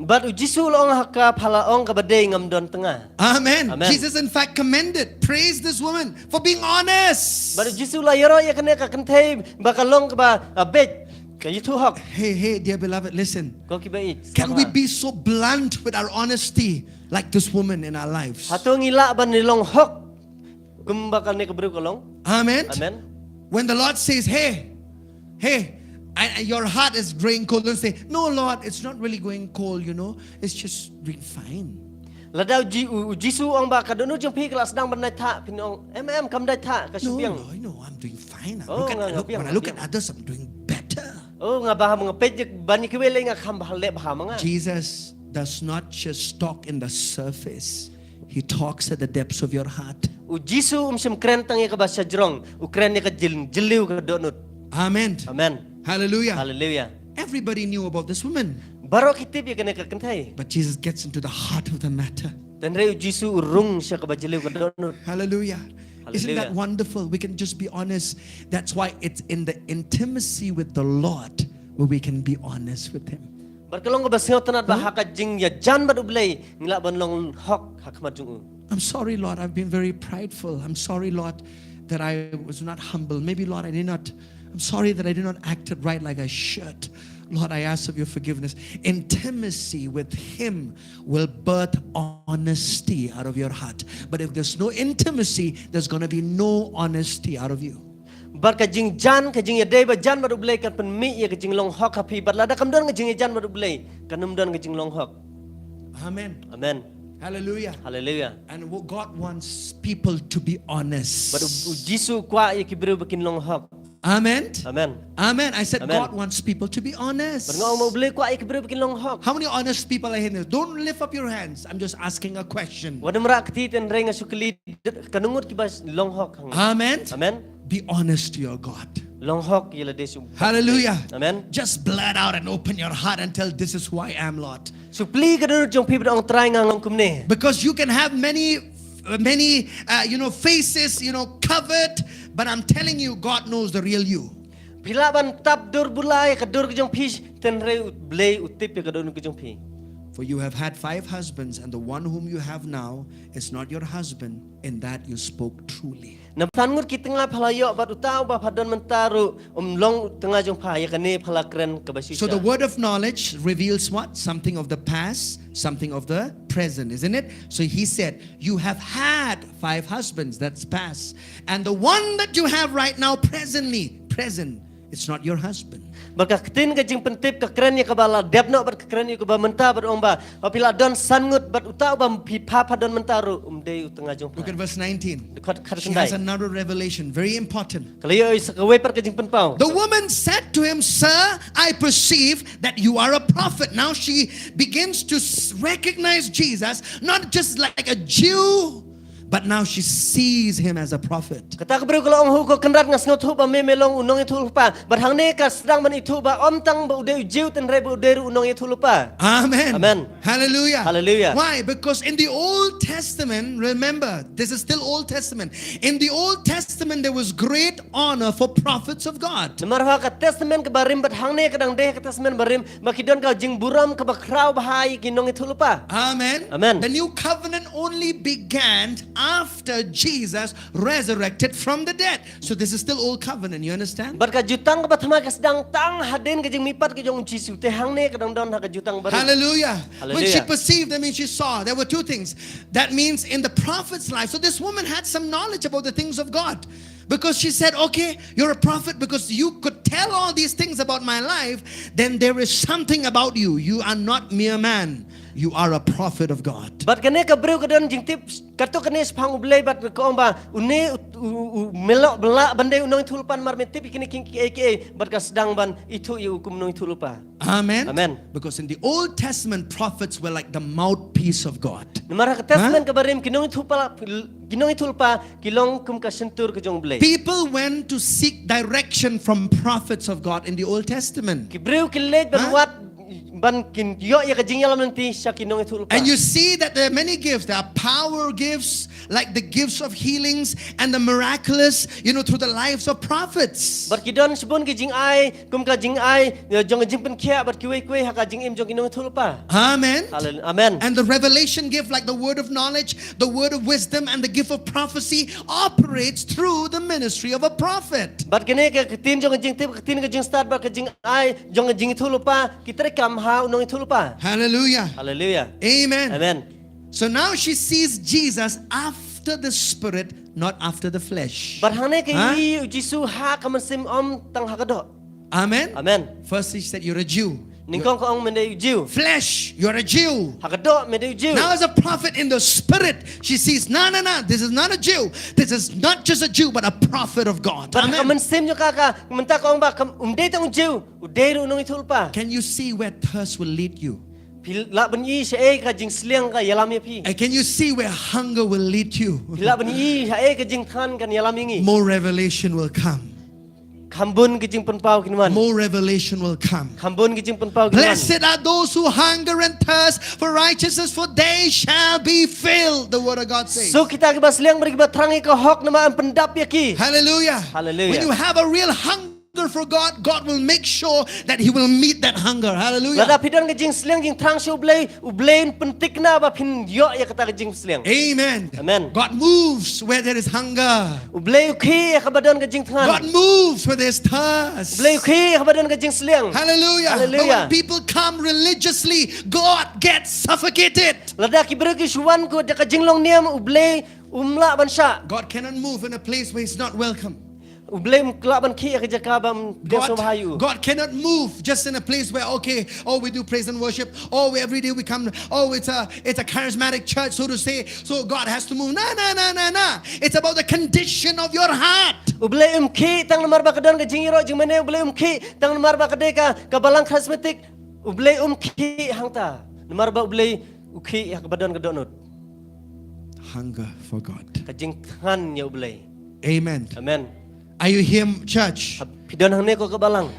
Bad u Jisu u la ong ha ka, "Pha la ong kaba dei, ngam don tnga." Amen. Amen. Jesus in fact commended, praise this woman for being honest. Bad u Jisu u la ïaroh ïa kane ka kynthei ba ka long kaba, ah, beit, ka ïathuh hok. Hey, hey, dear beloved, listen. Ko kiba ïeit, salam. Can we be so blunt with our honesty like this woman in our lives? Hato ngi lah ban long hok Kumba kane ka briew ka long. Amen. Amen. When the Lord says, "Hey, hey, I, I- your heart is growing cold," don't say, "No, Lord, it's not really going cold, you know. It's just doing fine." Lada u Ji- u, u Jisu u ong ba ka dohnud jong phi ka la sdang ban dei thah, phin ong, "Em, em, kam dei thah, ka shu biang." "No, Lord, no, I'm doing fine. I Oh, look at, nga, I nga look, biang, when I nga look at biang. Others, I'm doing better." Oh, nga bha ma nga peit ïa ban ïa kiwei lei nga kham bha leh bha ma nga. Jesus does not just talk in the surface. He talks at the depths of your heart. U Jisu um shym kren tang ïa kaba shajrong, u kren ïa ka jylliew ka dohnud. Amen. Amen. Hallelujah. Hallelujah. Everybody knew about this woman. Baroh ki tip ïa kane ka kynthei. But Jesus gets into the heart of the matter. Tang hynrei u Jisu u rung sha kaba jylliew ka dohnud. Hallelujah. Isn't that Hallelujah. Wonderful? We can just be honest. That's why it's in the intimacy with the Lord where we can be honest with Him. Bad ka long kaba sngewtynnad ba ha ka jingïajan bad U Blei ngi lah ban long hok ha khmat jong u. "I'm sorry, Lord, I've been very prideful. I'm sorry, Lord, that I was not humble. Maybe, Lord, I did not, I'm sorry that I did not acted right like I should. Lord, I ask of your forgiveness." Intimacy with Him will birth honesty out of your heart. But if there's no intimacy, there's going to be no honesty out of you. Bad ka jingjan, ka jingïadei bajan bad U Blei kan pynmih ïa ka jinglong hok ha phi. Bad lada kam don ka jingïajan bad U Blei, kan ym don ka jinglong hok. Amen. Amen. Hallelujah. Hallelujah. And what God wants people to be honest. Bad u, u Jisu u kwah ïa ki briew ba kin long hok. Amen. Amen. Amen. I said Amen. God wants people to be honest. Bad nga ong ba U Blei u kwah ïa ki briew ba kin long hok. How many honest people are here? Don't lift up your hands. I'm just asking a question. Wat nym rah kti, tang hynrei nga shu kylli, katno ngut kiba long hok hangne? Amen. Amen. Be honest to your God. Long hok ïa lade sha U Blei. Hallelujah. Amen. Just blurt out and open your heart and tell, "This is who I am, Lord." Shu plie ka dohnud jong phi bad ong, "Trai, nga long kumne." Because you can have many, many, uh, you know, faces, you know, covered, but I'm telling you, God knows the real you. Phi lah ban tap dur bula ïa ka dur ka jong phi, tang hynrei U Blei u tip ïa ka dohnud ka jong phi. For you have had five husbands, and the one whom you have now is not your husband. In that you spoke truly. Namar ba san ngut ki tnga pha la ïoh, bad uta uba pha don mynta ruh um long u tnga jong pha. Ïa kane pha la kren kaba shisha. So the word of knowledge reveals what? Something of the past, something of the present, isn't it? So he said, "You have had five husbands," that's past. "And the one that you have right now, presently, present, it's not your husband." Bad ka ktien ka jingpyntip ka kren ïa kaba la dep noh bad ka kren ïa kaba mynta, bad ong ba, ba phi la don san ngut, bad uta uba phi pha pha don mynta ruh um dei u tnga jong pha. Look at verse nineteen. Dkhot khat khyndai. She has another revelation, very important. Ka la ïoh sa kawei pat ka jingpynpaw. The woman said to him, "Sir, I perceive that you are a prophet." Now she begins to s- recognize Jesus, not just like a Jew, but now she sees him as a prophet. Kata ka briew ka la ong, "Ho ko Kynrad, nga sngewthuh ba me me long u nongïathuhlypa." Bad hangne ka sdang ban ithuh ba ym tang ba u dei u Jiw, tang hynrei ba u dei ruh u nongïathuhlypa. Amen. Amen. Hallelujah. Hallelujah. Why? Because in the Old Testament, remember, this is still Old Testament. In the Old Testament, there was great honor for prophets of God. Namar ha ka Testament kaba rim bad hangne ka dang dei ha ka Testament barim, ba ki don ka jingburom kaba khraw bha ïa ki nongïathuhlypa. Amen. Amen. The new covenant only began after Jesus resurrected from the dead. So this is still old covenant, you understand? Bad ka jutang kaba thymmai ka sdang tang hadien ka jingmihpat ka jong u Jisu, te hangne ka dang don ha ka jutang barim. Hallelujah. When she Hallelujah. Perceived, I mean, she saw, there were two things. That means in the prophet's life. So this woman had some knowledge about the things of God. Because she said, "Okay, you're a prophet because you could tell all these things about my life. Then there is something about you. You are not mere man. You are a prophet of God." Bad kane ka briew ka don jingtip, kato kane shaphang U Blei, bad ka ong ba, une u, u, u, u me lah ban dei u nongïathuhlypa namar me tip ïa kine kiei kiei, bad ka sdang ban ithuh ïa u kum u nongïathuhlypa. Amen. Amen. Because in the Old Testament, prophets were like the mouthpiece of God. Namar ha ka Testament kaba rim ki nongïathuhlypa, ki nongïathuhlypa ki long kum ka shyntur ka jong U Blei. People went to seek direction from prophets of God in the Old Testament. Ki briew ki leit ban wad ban kin ïoh ïa ka jingïalam lynti sha ki nongïathuhlypa. And you see that there are many gifts. There are power gifts, like the gifts of healings and the miraculous, you know, through the lives of prophets. Bad ki don shibun ki jingai, kum ka jingai, eh, jong ka jingpynkhiah, bad kiwei kiwei ha ka jingim jong ki nongïathuhlypa. Amen. Hallelujah. Amen. And the revelation gift, like the word of knowledge, the word of wisdom, and the gift of prophecy, operates through the ministry of a prophet. Bad kane ka ktien jong ka jingtip, ka ktien ka jingstad, bad ka jingai jong ka jingïathuhlypa, ki treikam ha u nongïathuhlypa. Hallelujah. Hallelujah. Amen. Amen. So now she sees Jesus after after the spirit, not after the flesh. Bad hangne ka Huh? ïohi u Jisu ha ka mynsiem, ym tang ha ka doh. Amen. Amen. First he said, "You're a Jew." Nyngkong ka ong men dei u Jiw. Flesh, you're a Jew. Ha ka doh men dei u Jiw. Now as a prophet in the spirit, she sees, "No, no, no, this is not a Jew. This is not just a Jew, but a prophet of God." Bad ha ka Amen. mynsiem jong ka, ka mynta ka ong ba kam, um dei tang u Jiw, u dei ruh u nongïathuhlypa. Can you see where thirst will lead you? Phi lah ban ïohi shaei ka jingsliang ka ïalam ïa phi. And can you see where hunger will lead you? Phi lah ban ïohi shaei ka jingthngan kan ïalam ïa ngi. More revelation will come. Kham bun ki jingpynpaw kin wan. More revelation will come. Kham bun ki jingpynpaw kin wan. Blessed are those who hunger and thirst for righteousness, for they shall be filled, the word of God says. Suk kita kiba sliang bad kiba thrang ïa ka hok, namar yn pyndap ïa ki. Hallelujah. Hallelujah. When you have a real hunger for God, God will make sure that He will meet that hunger. Hallelujah. Lada phi don ka jingsliang jingthrang sha U Blei, U Blei un pynthikna ba phin ïoh ïa kata ka jingsliang. Amen. Amen. God moves where there is hunger. U Blei u khih ïa kaba don ka jingthngan. God moves where there's thirst. U Blei u khih ïa kaba don ka jingsliang. Hallelujah. Hallelujah. But when people come religiously, God gets suffocated. Lada ki briew ki shu wan ko da ka jinglong niam, U Blei um lah ban shah. God cannot move in a place where He's not welcome. U Blei um lah ban khih ïa ka jaka ba um dei sngewbha ïa u. God cannot move just in a place where, okay, oh, we do praise and worship, oh, we, every day we come, oh, it's a, it's a charismatic church, so to say, so God has to move. No, no, no, no, no. It's about the condition of your heart. U Blei um khih tang namar ba ka don ka jingïaroh jingmane, U Blei um khih tang namar ba ka dei ka, ka balang charismatic. U Blei um khih hangta namar ba U Blei u khih ïa kaba don ka dohnud. Hunger for God. Ka jingthngan ïa U Blei. Amen. Amen. Are you here, church? Phi don hangne ko ka balang?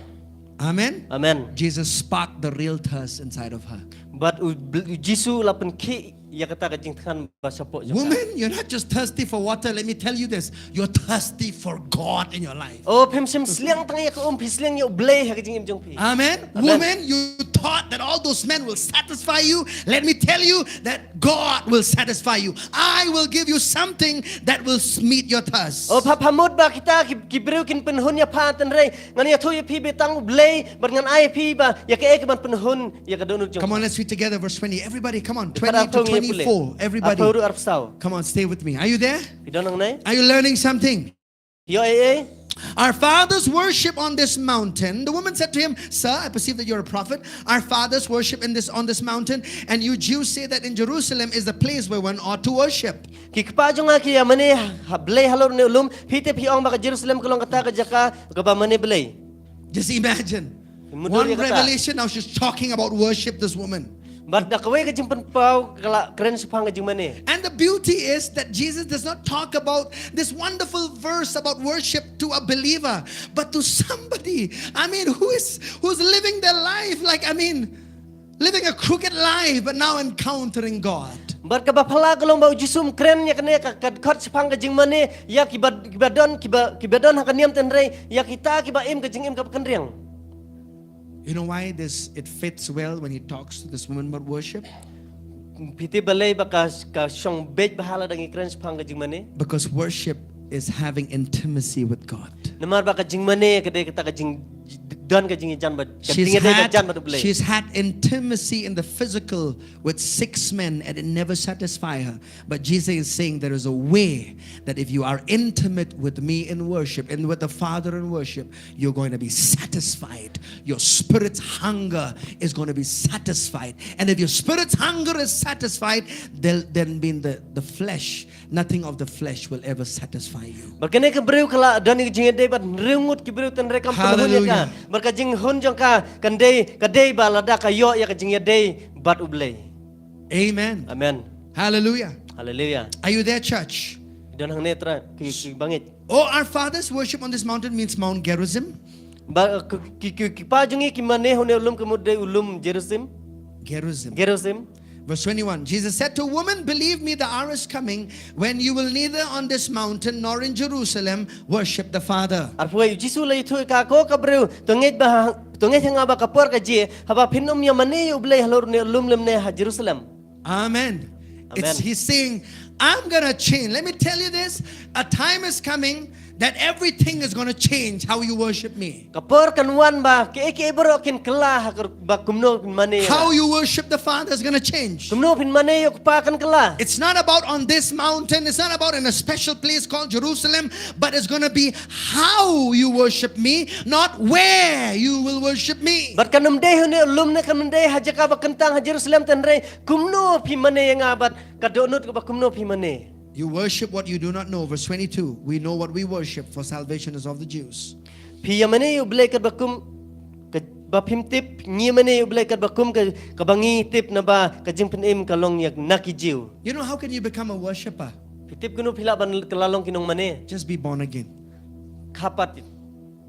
Amen. Amen. Jesus sparked the real thirst inside of her. Bad U Bl-, U Jisu u la pynkhih ïa kata ka jingthngan ba shapoh jong ka. Woman, you're not just thirsty for water. Let me tell you this. You're thirsty for God in your life. Oh, phim shym sliang tang ïa ka um, phi sliang ïa U Blei ha ka jingim jong phi. Amen. Amen. Woman, you thought that all those men will satisfy you. Let me tell you that God will satisfy you. I will give you something that will s-, meet your thirst. Oh, pha, pha mut ba kita ki, ki briew kin pynhun ïa pha, hynrei ngan ïathuh ïa phi ba tang U Blei bad ngan ai ïa phi ba ïa kaei kaban pynhun ïa ka dohnud jong pha. Come on, let's read together verse twenty. Everybody, come on. Twenty to twenty-four. Everybody. Arphew hynriew, arphew saw. Come on, stay with me. Are you there? Phi don hangne? Are you learning something? Ïoh ei ei? Our fathers worship on this mountain. The woman said to him, "Sir, I perceive that you're a prophet. Our fathers worship in this, on this mountain, and you Jews say that in Jerusalem is the place where one ought to worship." Ki kpa jong nga ki ïa mane ha Blei halor ne u lum, phi te phi ong ba ka Jerusalem ka long kata ka jaka kaba mane Blei. Just imagine. Mutdur ïa kata. One revelation, now she's talking about worship, this woman. Bad da kawei ka jingpynpaw ka la kren shaphang ka jingmane. And the beauty is that Jesus does not talk about this wonderful verse about worship to a believer, but to somebody, I mean, who is, who's living their life like, I mean, living a crooked life, but now encountering God. Bad kaba phylla ka long ba U Jisu um kren ïa kane ka, ka dkhot shaphang ka jingmane ïa kiba, kiba don, kiba, kiba don ha ka niam, hynrei ïa kita kiba im ka jingim kaba kynriang. You know why this, it fits well when he talks to this woman about worship? Phi tip balei ba ka, ka shong beit bha lada ngi kren shaphang ka jingmane. Because worship is having intimacy with God. Namar ba ka jingmane ka dei kata ka jing, don ka jingïajan bad, ka jingïadei ka jan bad U Blei. She's had intimacy in the physical with six men and it never satisfied her. But Jesus is saying there is a way that if you are intimate with me in worship and with the Father in worship, you're going to be satisfied. Your spirit's hunger is going to be satisfied. And if your spirit's hunger is satisfied, then, then being the, the flesh, nothing of the flesh will ever satisfy you. Bad kane ka briew ka la don ïa ka jingïadei bad hynriew ngut ki briew, hynrei kam pynhun ïa ka. Hallelujah. Bad ka jinghun jong ka kan dei, ka dei ba lada ka ïoh ïa ka jingïadei bad U Blei. Amen. Amen. Hallelujah. Hallelujah. Are you there, church? Don hangne trai, ki, ki bangeit. Oh, our fathers worship on this mountain means Mount Gerizim. Ba, ki, ki, ki, ki kpa jong ngi ki mane ha une u lum ka mut dei u lum Gerizim. Gerizim. Gerizim. Verse twenty-one, Jesus said to, "Woman, believe me, the hour is coming when you will neither on this mountain nor in Jerusalem worship the Father." Arphew wei, U Jisu u la ïathuh ïa ka, ko ka briew, to ngeit ba ha, to ngeit ha nga ba ka por ka jia haba phin ym ïa mane ïa U Blei halor une u lum lymne ha Jerusalem. Amen. Amen. It's, he's saying, "I'm gonna change." Let me tell you this, a time is coming that everything is going to change how you worship me. Ka por kan wan ba kiei kiei baroh kin kylla ha kaba kumno phin mane ïa nga. How you worship the Father is going to change. Kumno phin mane ïa u Kpa kan kylla. It's not about on this mountain. It's not about in a special place called Jerusalem. But it's going to be how you worship me, not where you will worship me. Bad kan ym dei ha une u lum ne kan ym dei ha jaka ba kyntang ha Jerusalem, hynrei kumno phi mane ïa nga bad ka dohnud kaba kumno phi mane. You worship what you do not know. Verse twenty-two. We know what we worship, for salvation is of the Jews. Phi ïa mane ïa u Blei katba kum, kaba phim tip, ngi mane ïa u Blei katba kum, kaba ngi tip naba ka jingpynim ka long ïa na ki Jiw. You know, how can you become a worshipper? Phi tip kumno phi lah ban kylla long ki nongmane? Just be born again. Kha pat.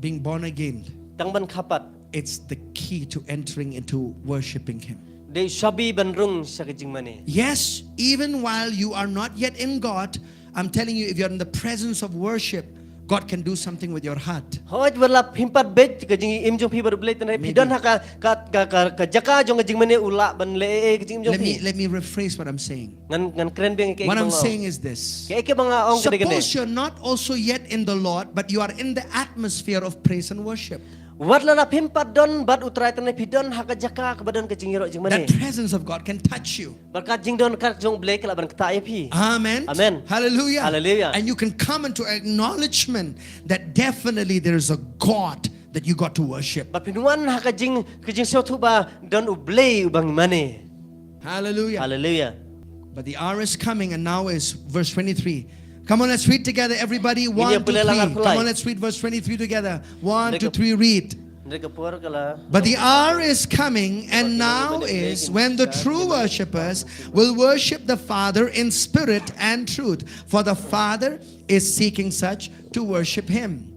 Being born again, tang ban kha pat, it's the key to entering into worshiping Him. Dei shabi ban rung sha ka jingmane. Yes, even while you are not yet in God, I'm telling you, if you're in the presence of worship, God can do something with your heart. Hooid, wat la phim pat beit ka jingim jong phi bad u Blei, hynrei phi don ha ka, ka, ka, ka, ka jaka jong ka jingmane, u lah ban leh ei ei ka jingim jong phi. Let me, let me rephrase what I'm saying. Ngan, ngan kren biang ïa kaei kaba nga ong. What I'm saying is this. Kaei kaba nga ong ka dei kane. Suppose you're not also yet in the Lord, but you are in the atmosphere of praise and worship. Wat la phim pat don bad u Trai, hynrei phi don ha ka jaka kaba don ka jingïaroh jingmane. That presence of God can touch you. Bad ka jingdon ka jong u Blei ka lah ban ktah ïa phi. Amen. Amen. Hallelujah. Hallelujah. And you can come into acknowledgement that definitely there is a God that you got to worship. Bad phin wan ha ka jing, ka jingsngewthuh ba don u Blei uba ngi mane. Hallelujah. Hallelujah. But the hour is coming, and now is verse twenty-three. Come on, let's read together, everybody. One, two, three. Come on, let's read verse twenty-three together. One, two, three, read. But the hour is coming, and now is, when the true worshippers will worship the Father in spirit and truth. For the Father is seeking such to worship him.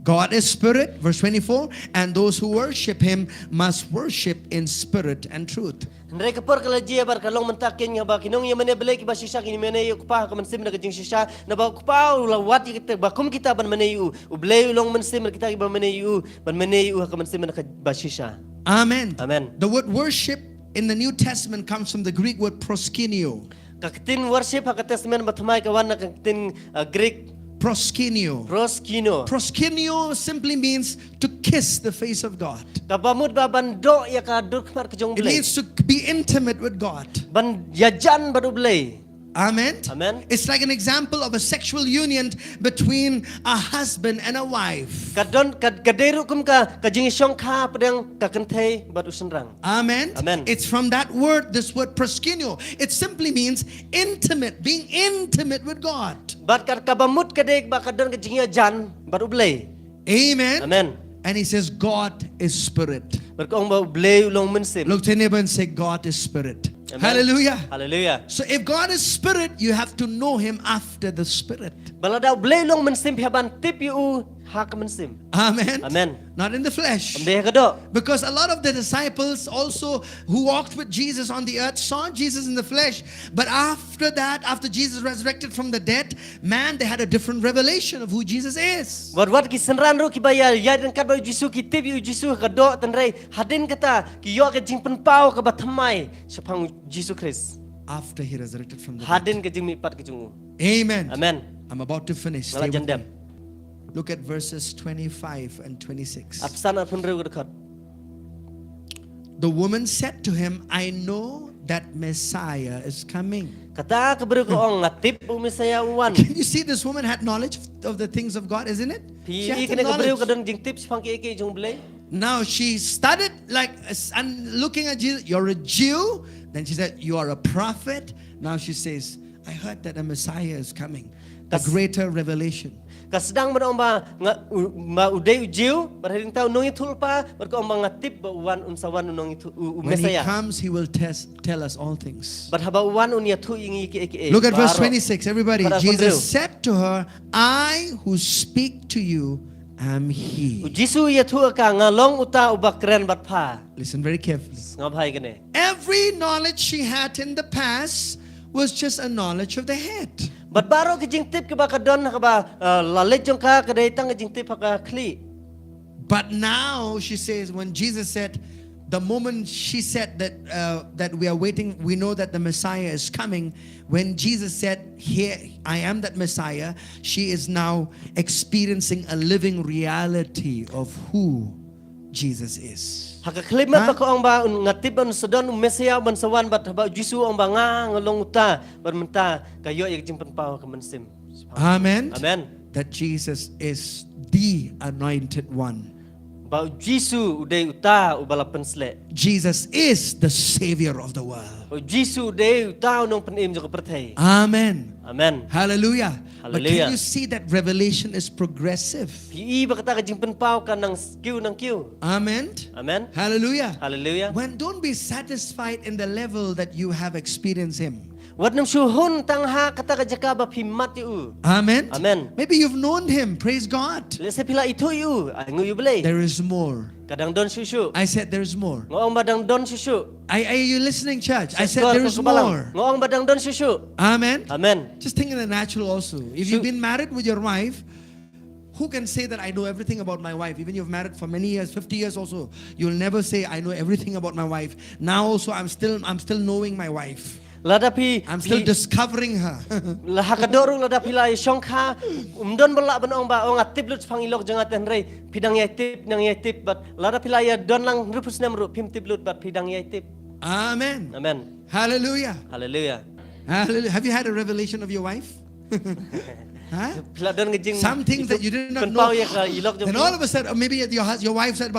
God is spirit, verse twenty-four, and those who worship him must worship in spirit and truth. Hynrei ka por ka la jia bad ka long mynta kein ba ki nongïamane Blei kiba shisha kin ïamane ïa u Kpa ha ka mynsiem bad ka jingshisha, naba u Kpa u la wad ïa kita ba kum kita ban mane ïa u. U Blei u long mynsiem bad kita kiba mane ïa u, ban mane ïa u ha ka mynsiem bad kaba shisha. Amen. Amen. The word worship in the New Testament comes from the Greek word proskuneo. Ka ktien worship ha ka Testament Bathymmai ka wan na ka ktien, uh, Greek. Proskuneo. Proskuneo. Proskuneo simply means to kiss the face of God. Kaba mut ba ban doh ïa ka dur khmat ka jong u Blei. It means to be intimate with God. Ban ïajan bad u Blei. Amen. Amen. It's like an example of a sexual union between a husband and a wife. Ka don, ka, ka dei ruh kum ka, ka jingïashongkha pdeng ka kynthei bad u shynrang. Amen. Amen. It's from that word, this word proskuneo. It simply means intimate, being intimate with God. Bad ka, kaba mut ka dei ba ka don ka jingïajan bad u Blei. Amen. Amen. And he says, God is spirit. Bad ka ong ba u Blei u long mynsiem. Look to your neighbor and say, God is spirit. Amen. Hallelujah. Hallelujah. So if God is spirit, you have to know him after the spirit. Bad lada u Blei u long mynsiem, phi hap ban tip ïa u ha ka mynsiem. Amen. Amen. Not in the flesh. Kam dei ha ka doh. Because a lot of the disciples also who walked with Jesus on the earth saw Jesus in the flesh. But after that, after Jesus resurrected from the dead, man, they had a different revelation of who Jesus is. Wat wat ki synran ruh kiba ïa, ïaid ryngkat bad u Jisu ki tip ïa u Jisu ha ka doh, hynrei hadien kata ki ïoh ka jingpynpaw kaba thymmai shaphang u Jisu Khrist. After he resurrected from the dead. Hadien ka jingmihpat ka jong u. Amen. Amen. I'm about to finish. Stay with me. Nga la jan dep. Look at verses twenty-five and twenty-six. Arphew san, arphew hynriew ka dkhot. The woman said to him, I know that Messiah is coming. Kata ka briew ka ong, nga tip ba u Messiah u wan. Can you see this woman had knowledge of the things of God, isn't it? She had the knowledge. Phi i kane ka briew ka don jingtip shaphang kiei kiei jong u Blei. Now she started like, uh, s-, and looking at Jesus, you're a Jew. Then she said, you are a prophet. Now she says, I heard that a Messiah is coming. A greater revelation. Ka sdang ban ong ba nga, u, ba u dei u Jiw, bad hadien kata u nongïathuhlypa, bad ka ong ba nga tip ba u wan, un sa wan u nongïathuh, u, u Messiah. When he comes, he will tes-, tell us all things. Bad haba u wan un ïathuh ïa ngi kiei kiei. Look at verse twenty-six, everybody. Jesus said to her, I who speak to you am he. U Jisu u ïathuh ïa ka, nga long uta uba kren bad pha. Listen very carefully. Sngap bha ïa kane. Every knowledge she had in the past was just a knowledge of the head. Bad baroh ki jingtip kiba ka don ha kaba, uh, la leit jong ka, ka dei tang ki jingtip ha ka khlieh. But now she says, when Jesus said, The moment she said that, uh, that we are waiting, we know that the Messiah is coming. When Jesus said, "Here, I am that Messiah," she is now experiencing a living reality of who Jesus is. Ha ka khyllipmat ba ka ong ba nga tip ba un sa don u Messiah ban sa wan, bad haba u Jisu u ong ba nga nga long uta, bad mynta ka ïoh ïa ka jingpynpaw ka mynsiem. Amen. Amen. That Jesus is the anointed one. Ba u Jisu u dei uta uba la pynsleh. Jesus is the Savior of the world. U Jisu u dei uta u nongpynim jong ka pyrthei. Amen. Amen. Hallelujah. But can you see that revelation is progressive? Phi i ba kata ka jingpynpaw ka nang kiew nang kiew. Amen. Amen. Hallelujah. Hallelujah. When, don't be satisfied in the level that you have experienced him. Wat nym shu hun tang ha kata ka jaka ba phi mad ïa u. Amen. Amen. Maybe you've known him. Praise God. Lehse phi la ithuh ïa u. Ai nguh ïa u Blei. There is more. Ka dang don shuh shuh. I said there is more. Nga ong ba dang don shuh shuh. Are, are you listening, church? I said there is more. Nga ong ba dang don shuh shuh. Amen. Amen. Just think in the natural also. If you've been married with your wife, who can say that I know everything about my wife? Even you've married for many years, fifty years also, you'll never say, "I know everything about my wife." Now also, I'm still, I'm still knowing my wife. Lada phi, I'm still discovering her. La ha ka doh ruh lada phi la ïa shongkha, um don ba lah ban ong ba, "Oh, nga tip lut shaphang i lok jong nga te," hynrei phi dang ïai tip, dang ïai tip, bad lada phi la ïa don lang hynriewphew snem ruh phim tip lut, bad phi dang ïai tip. Amen. Amen. Hallelujah. Hallelujah. Hallelujah. Have you had a revelation of your wife? Huh? Phi la don ka jing, some things that you did not know. Pynpaw ïa ka i lok jong phi. Then all of a sudden, or maybe your hus-, your wife said,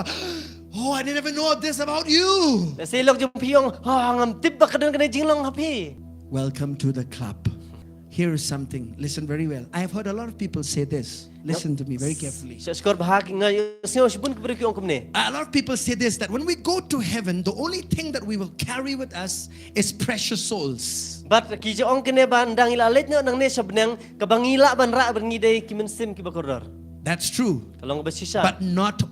"Oh, I never know this about you." Lehse i lok jong phi ong, "Oh, ngam tip ba ka don kane jinglong ha phi." Welcome to the club. Here is something. Listen very well. I have heard a lot of people say this. Listen to me very carefully. Sngewsih bha, nga sngew shibun ki briew ki ong kumne. A lot of people say this, that when we go to heaven, the only thing that we will carry with us is precious souls. Bad ki ju ong kane ba ynda ngi la leit noh nangne sha bneng, kaba ngi lah ban rah bad ngi dei ki mynsiem kiba kordor. That's true. Ka long kaba shisha. But not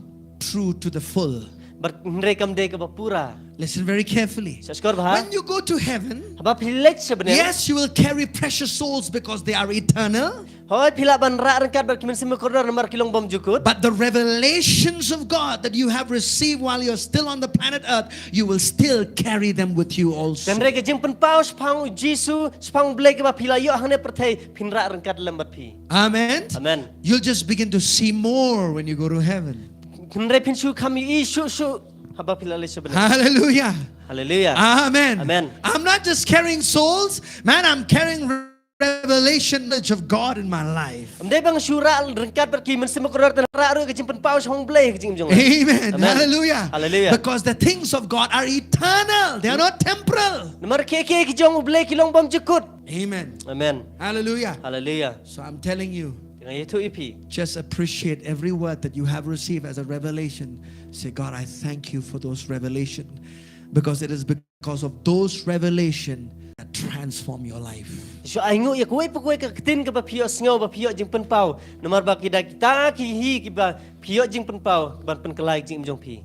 true to the full. Bad hynrei kam dei kaba pura. Listen very carefully. Sngewsih bha. When you go to heaven, haba phi leit sha bneng, yes, you will carry precious souls because they are eternal. Hooid, phi lah ban rah ryngkat bad ki mynsiem ba kordor namar ki long bymjukut. But the revelations of God that you have received while you're still on the planet Earth, you will still carry them with you also. Hynrei ka jingpynpaw shaphang u Jisu, shaphang u Blei kaba phi la ïoh hangne pyrthei, phin rah ryngkat lem bad phi. Amen. Amen. You'll just begin to see more when you go to heaven. Hynrei phin shu kham ïohi shuh shuh haba phi la leit sha bneng. Hallelujah. Hallelujah. Amen. Amen. I'm not just carrying souls, man, I'm carrying revelation, knowledge of God in my life. Ym dei ba nga shu rah ryngkat bad ki mynsiem ba kordor, tang rah ruh ka jingpynpaw shaphang u Blei ha ka jingim jong nga. Amen. Amen. Hallelujah. Hallelujah. Because the things of God are eternal. They are not temporal. Namar kiei kiei ki jong u Blei ki long bymjukut. Amen. Amen. Hallelujah. Hallelujah. So I'm telling you, nga ïathuh ïa phi, just appreciate every word that you have received as a revelation. Say, "God, I thank you for those revelation." Because it is because of those revelation that transform your life. Shu ainguh ïa kawei pa kawei ka ktien kaba phi ïohsngew ba phi ïoh jingpynpaw. Namar ba ki da kita ki hi kiba phi ïoh jingpynpaw ban pynkylla ïa ka jingim jong phi.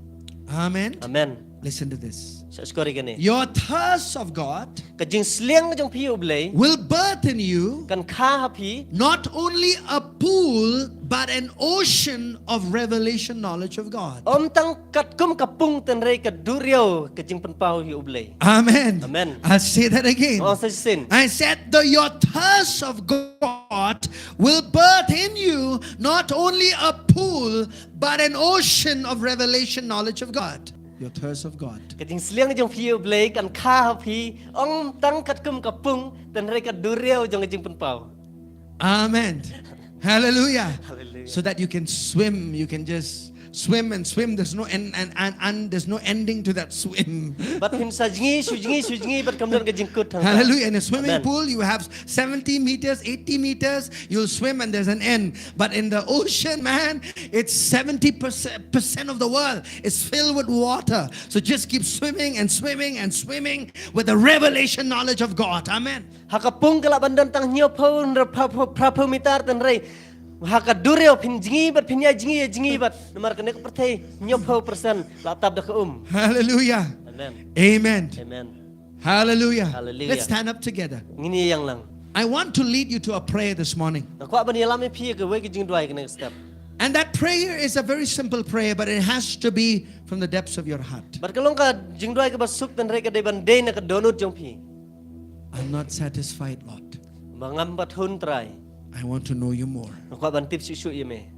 Amen. Amen. Listen to this. Sngewsih ïa kane. Your thirst of God, ka jingsliang jong phi ïa u Blei, will birth in you, kan kha ha phi, not only a pool but an ocean of revelation knowledge of God. Ym tang katkum ka pung, hynrei ka duriaw ka jingpynpaw ïa u Blei. Amen. Amen. I'll say that again. Nga ong sa shisien. I said that your thirst of God will birth in you not only a pool but an ocean of revelation knowledge of God. Your thirst of God. Ka jingsliang jong phi ïa u Blei kan kha ha phi, ym tang katkum ka pung, hynrei ka duriaw jong ka jingpynpaw. Amen. Hallelujah. Hallelujah. So that you can swim, you can just swim and swim. There's no end, and, and, and there's no ending to that swim. Bad phin sa jngi, shu jngi, shu jngi, bad kam don ka jingkut hangta. Hallelujah. In a swimming pool, you have seventy meters, eighty meters, you'll swim and there's an end. But in the ocean, man, it's seventy percent of the world is filled with water. So just keep swimming and swimming and swimming with the revelation knowledge of God. Amen. Ha ka pung ka lah ban don tang hynñiewphew, phra-, phra-, phraphew meter, hynrei ha ka duriaw phin jngi bad phin ïa jngi, ïa jngi bad. Namar kane ka pyrthei hynñiewphew percent la tap da ka um. Hallelujah. Amen. Amen. Amen. Hallelujah. Hallelujah. Let's stand up together. Ngin ïeng lang. I want to lead you to a prayer this morning. Nga kwah ban ïalam ïa phi ïa kawei ka jingduwai kane ka step. And that prayer is a very simple prayer, but it has to be from the depths of your heart. Bad ka long ka jingduwai kaba suk, hynrei ka dei ban dei na ka dohnud jong phi. I'm not satisfied, Lord. Ba ngam pat hun, Trai. I want to know you more. Nga kwah ban tip shuh shuh ïa me.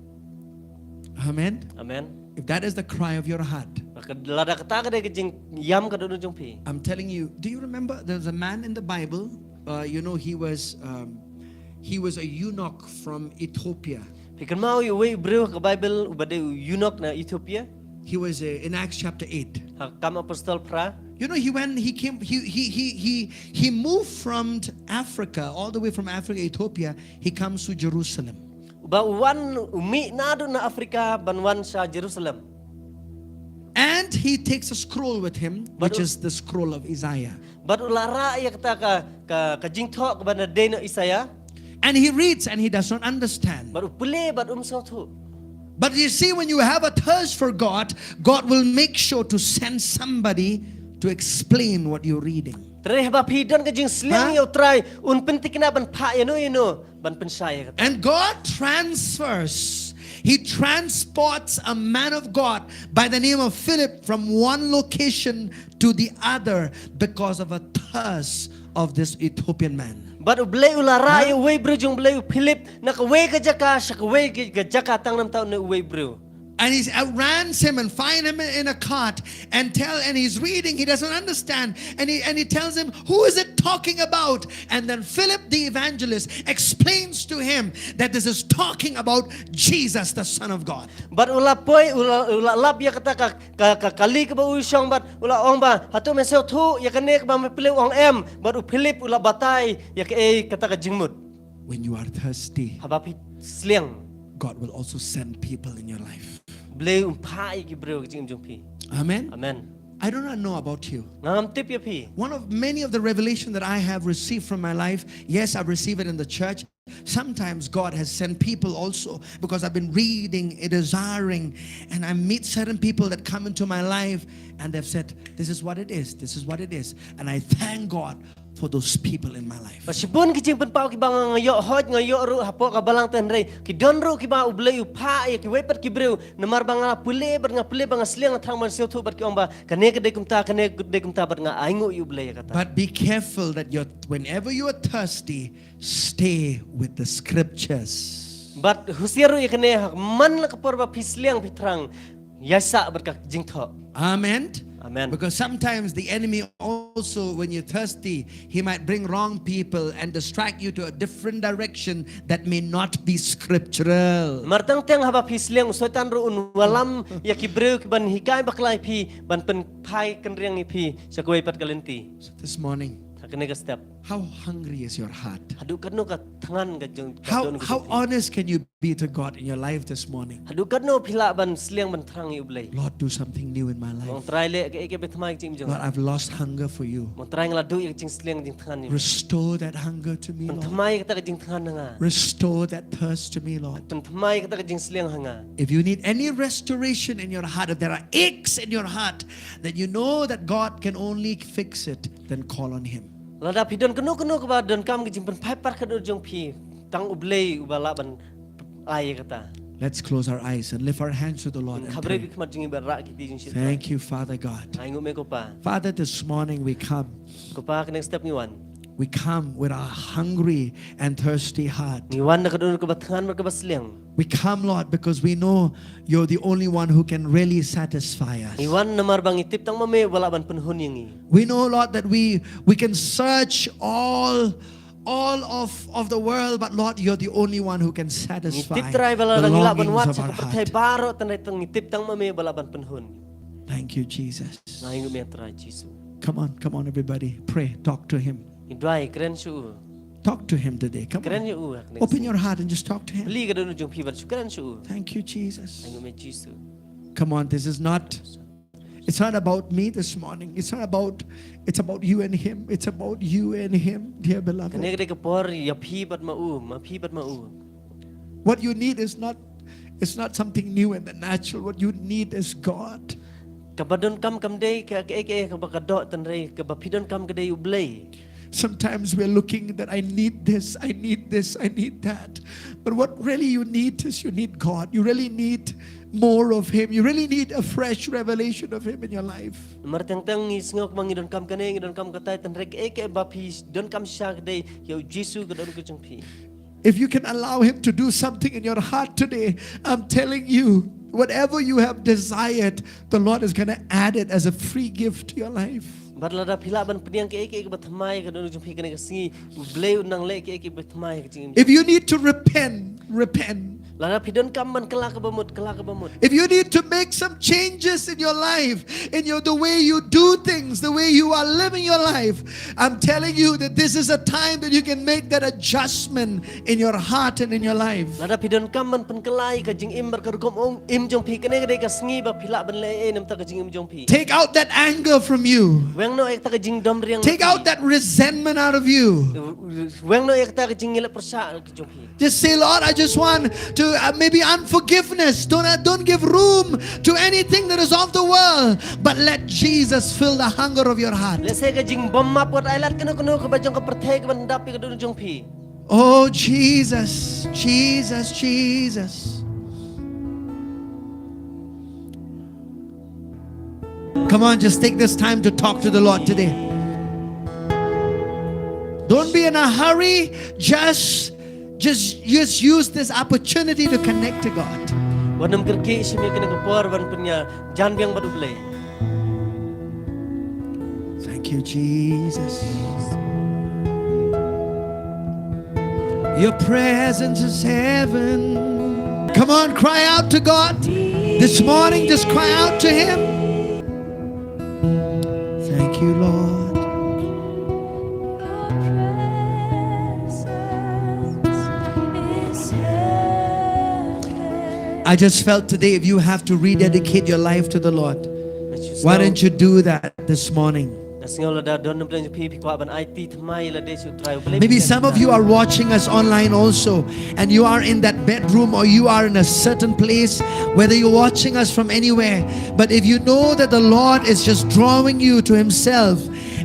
Amen. Amen. If that is the cry of your heart, Ka, lada kata ka dei ka jingïam ka dohnud jong phi. I'm telling you, do you remember there's a man in the Bible? Uh, you know, he was um, he was a eunuch from Ethiopia. Phi kynmaw ïa uwei u briew ha ka Bible uba dei u eunuch na Ethiopia? He was uh, in Acts chapter eight. Ha Kam Apostol phra. You know, he went, he came, he he he he he moved from Africa, all the way from Africa, Ethiopia. He comes to Jerusalem. Uba u wan, u mih naduh na Africa ban wan sha Jerusalem. And he takes a scroll with him, which Bad u- is the scroll of Isaiah. Bad u la rah ïa kata ka, ka, ka jingthoh kaba na dei na Isaiah. And he reads and he does not understand. Bad u pule bad um sngewthuh. But you see, when you have a thirst for God, God will make sure to send somebody to explain what you're reading. Hynrei haba phi don ka jingsliang Huh? ïa u Trai, un pynthikna ban phah ïano ïano ban pynshai ïa kata. And God transfers, He transports a man of God by the name of Philip from one location to the other because of a thirst of this Ethiopian man. Bad U Blei u la rah Huh? ïa uwei u briew jong U Blei, u Philip, na kawei ka jaka sha kawei ka, ka jaka tang namar uta u briew. And he outruns him and find him in a cart and tell, and he's reading, he doesn't understand. And he, and he tells him, "Who is it talking about?" And then Philip the evangelist explains to him that this is talking about Jesus, the Son of God. Bad u la poi, u la, u la lap ïa kata ka, ka, ka kali kaba u shong bad u la ong ba, "Hato me sngewthuh ïa kane kaba me pule?" U ong, "Em." Bad u Philip u la batai ïa kaei kata ka jingmut. When you are thirsty, Haba phi sliang, God will also send people in your life. U Blei un phah ïa ki briew ha ka jingim jong phi. Amen. Amen. I do not know about you. Nga ngam tip ïa phi. One of many of the revelation that I have received from my life, yes, I've received it in the church. Sometimes God has sent people also because I've been reading, desiring, and I meet certain people that come into my life and they've said, "This is what it is, this is what it is." And I thank God for those people in my life. Bad shibun ki jingpynpaw kiba nga, nga ïoh hoi, nga ïoh ruh hapoh ka balang te, hynrei ki don ruh kiba U Blei u phah ïa kiwei pat ki briew namar ba nga pule bad nga pule bad nga sliang, nga thrang ban sngewthuh bad ki ong ba kane ka dei kumta, kane ka dei kumta, bad nga ainguh ïa U Blei ïa kata. But be careful that you're, whenever you are thirsty, stay with the scriptures. Bad husiar ruh ïa kane, ha man la ka por ba phi sliang phi thrang, ïaishah bad ka jingthoh. Amen. Amen. Because sometimes the enemy also, when you're thirsty, he might bring wrong people and distract you to a different direction that may not be scriptural. Namar teng teng haba phi sliang, u Soitan ruh un wallam ïa ki briew kiban hikai bakla ïa phi, ban pynphai kynriang ïa phi sha kawei pat ka lynti. So this morning, Ha kane ka step, how hungry is your heart? Haduh katno ka thngan ka jong, ka How, don ka how jong phi? Honest can you be to God in your life this morning? Haduh katno phi lah ban sliang ban thrang ïa U Blei? Lord, do something new in my life. Ong Trai, leh kaei kaei ba thymmai ka jingim jong nga. Lord, I've lost hunger for you. Ong Trai, nga la duh ïa ka jingsliang jingthngan ïa me. Restore that hunger to me, Lord. Pynthymmai kata ka jingthngan ha nga. Restore that thirst to me, Lord. Pynthymmai kata ka jingsliang ha nga. If you need any restoration in your heart, if there are aches in your heart, then you know that God can only fix it, then call on Him. Lada phi don kano kano kaba donkam ka jingpynphai pyrkhat jong phi, tang U Blei uba lah ban ai ïa kata. Let's close our eyes and lift our hands to the Lord and pray. Khabrei bad khmat jong ngi bad rah ki kti jong ngi sha U Trai. Thank you, Father God. Ainguh me ko Pa. Father, this morning we come. Ko Pa, kane ka step ngi wan. We come with our hungry and thirsty heart. Ngi wan da ka dohnud kaba thngan bad kaba sliang. We come, Lord, because we know you're the only one who can really satisfy us. Ngi wan namar ba ngi tip tang ma me uba lah ban pynhun ïa ngi. We know, Lord, that we, we can search all, all of, of the world, but Lord, you're the only one who can satisfy the longings of our heart. Ngi tip Trai ba lada ngi lah ban wad sha ka pyrthei baroh, hynrei tang ngi tip tang ma me uba lah ban pynhun. Thank you, Jesus. Nga ainguh me Trai Jisu. Come on, come on, everybody. Pray, talk to Him. Ngi duwai, kren sha u. Talk to Him today. Come on. Kren ïa u ha kane ka sngi. Open your heart and just talk to Him. Plie ka dohnud jong phi bad shu kren sha u. Thank you, Jesus. Ainguh me Jisu. Come on, this is not, it's not about me this morning. It's not about, it's about you and Him. It's about you and Him, dear beloved. Kane ka dei ka por ïa phi bad ma u, ma phi bad ma u. What you need is not, it's not something new in the natural. What you need is God. Kaba donkam kam dei ka, ka, ka, kaba ka doh, hynrei kaba phi donkam ka dei U Blei. Sometimes we're looking that I need this, I need this, I need that. But what really you need is you need God. You really need more of Him. You really need a fresh revelation of Him in your life. Mar teng teng ngi sngew kumba ngi donkam kane, ngi donkam katai, tang re kaei kaei ba phi donkam sha ka dei ïa u Jisu ka don ka jong phi. If you can allow Him to do something in your heart today, I'm telling you, whatever you have desired, the Lord is going to add it as a free gift to your life. Bad lada phi lah ban pdiang kaei kaei kaba thymmai ka don jong phi kane ka sngi, U Blei un nang leh kaei kaei kaba thymmai ka jingim. If you need to repent, repent. Lada phi donkam ban kylla kaba mut, kylla kaba mut. If you need to make some changes in your life, in your, the way you do things, the way you are living your life, I'm telling you that this is a time that you can make that adjustment in your heart and in your life. Lada phi donkam ban pynkylla ïa ka jingim bad ka rukom im jong phi, kane ka dei ka sngi ba phi lah ban leh ei ei namar ka jingim jong phi. Take out that anger from you. Weng noh ïa kata ka jingdom riang. Take out that resentment out of you. Weng noh ïa kata ka jingïaleh pyrshah ka jong phi. Just say, "Lord, I just want to, uh, maybe unforgiveness. Don't, uh, don't give room to anything that is of the world, but let Jesus fill the hunger of your heart." Lehse ka jingbym map wat ailad kano kano kaba jong ka pyrthei kaban dap ïa ka dohnud jong phi. Oh, Jesus, Jesus, Jesus. Come on, just take this time to talk to the Lord today. Don't be in a hurry. Just, just, just use this opportunity to connect to God. Wat nym kyrkieh, shim ïa kane ka por ban pynïajan biang bad U Blei. Thank you, Jesus. Your presence is heaven. Come on, cry out to God. This morning, just cry out to Him. Thank you, Lord. I just felt today, if you have to rededicate your life to the Lord, why don't you do that this morning? Nga sngew lada don na pdeng jong phi, phi kwah ban aiti thymmai ïa lade sha U Trai U Blei. Maybe some of you are watching us online also, and you are in that bedroom or you are in a certain place, whether you're watching us from anywhere. But if you know that the Lord is just drawing you to Himself,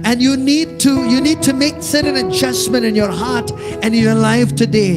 and you need to, you need to make certain adjustment in your heart and in your life today,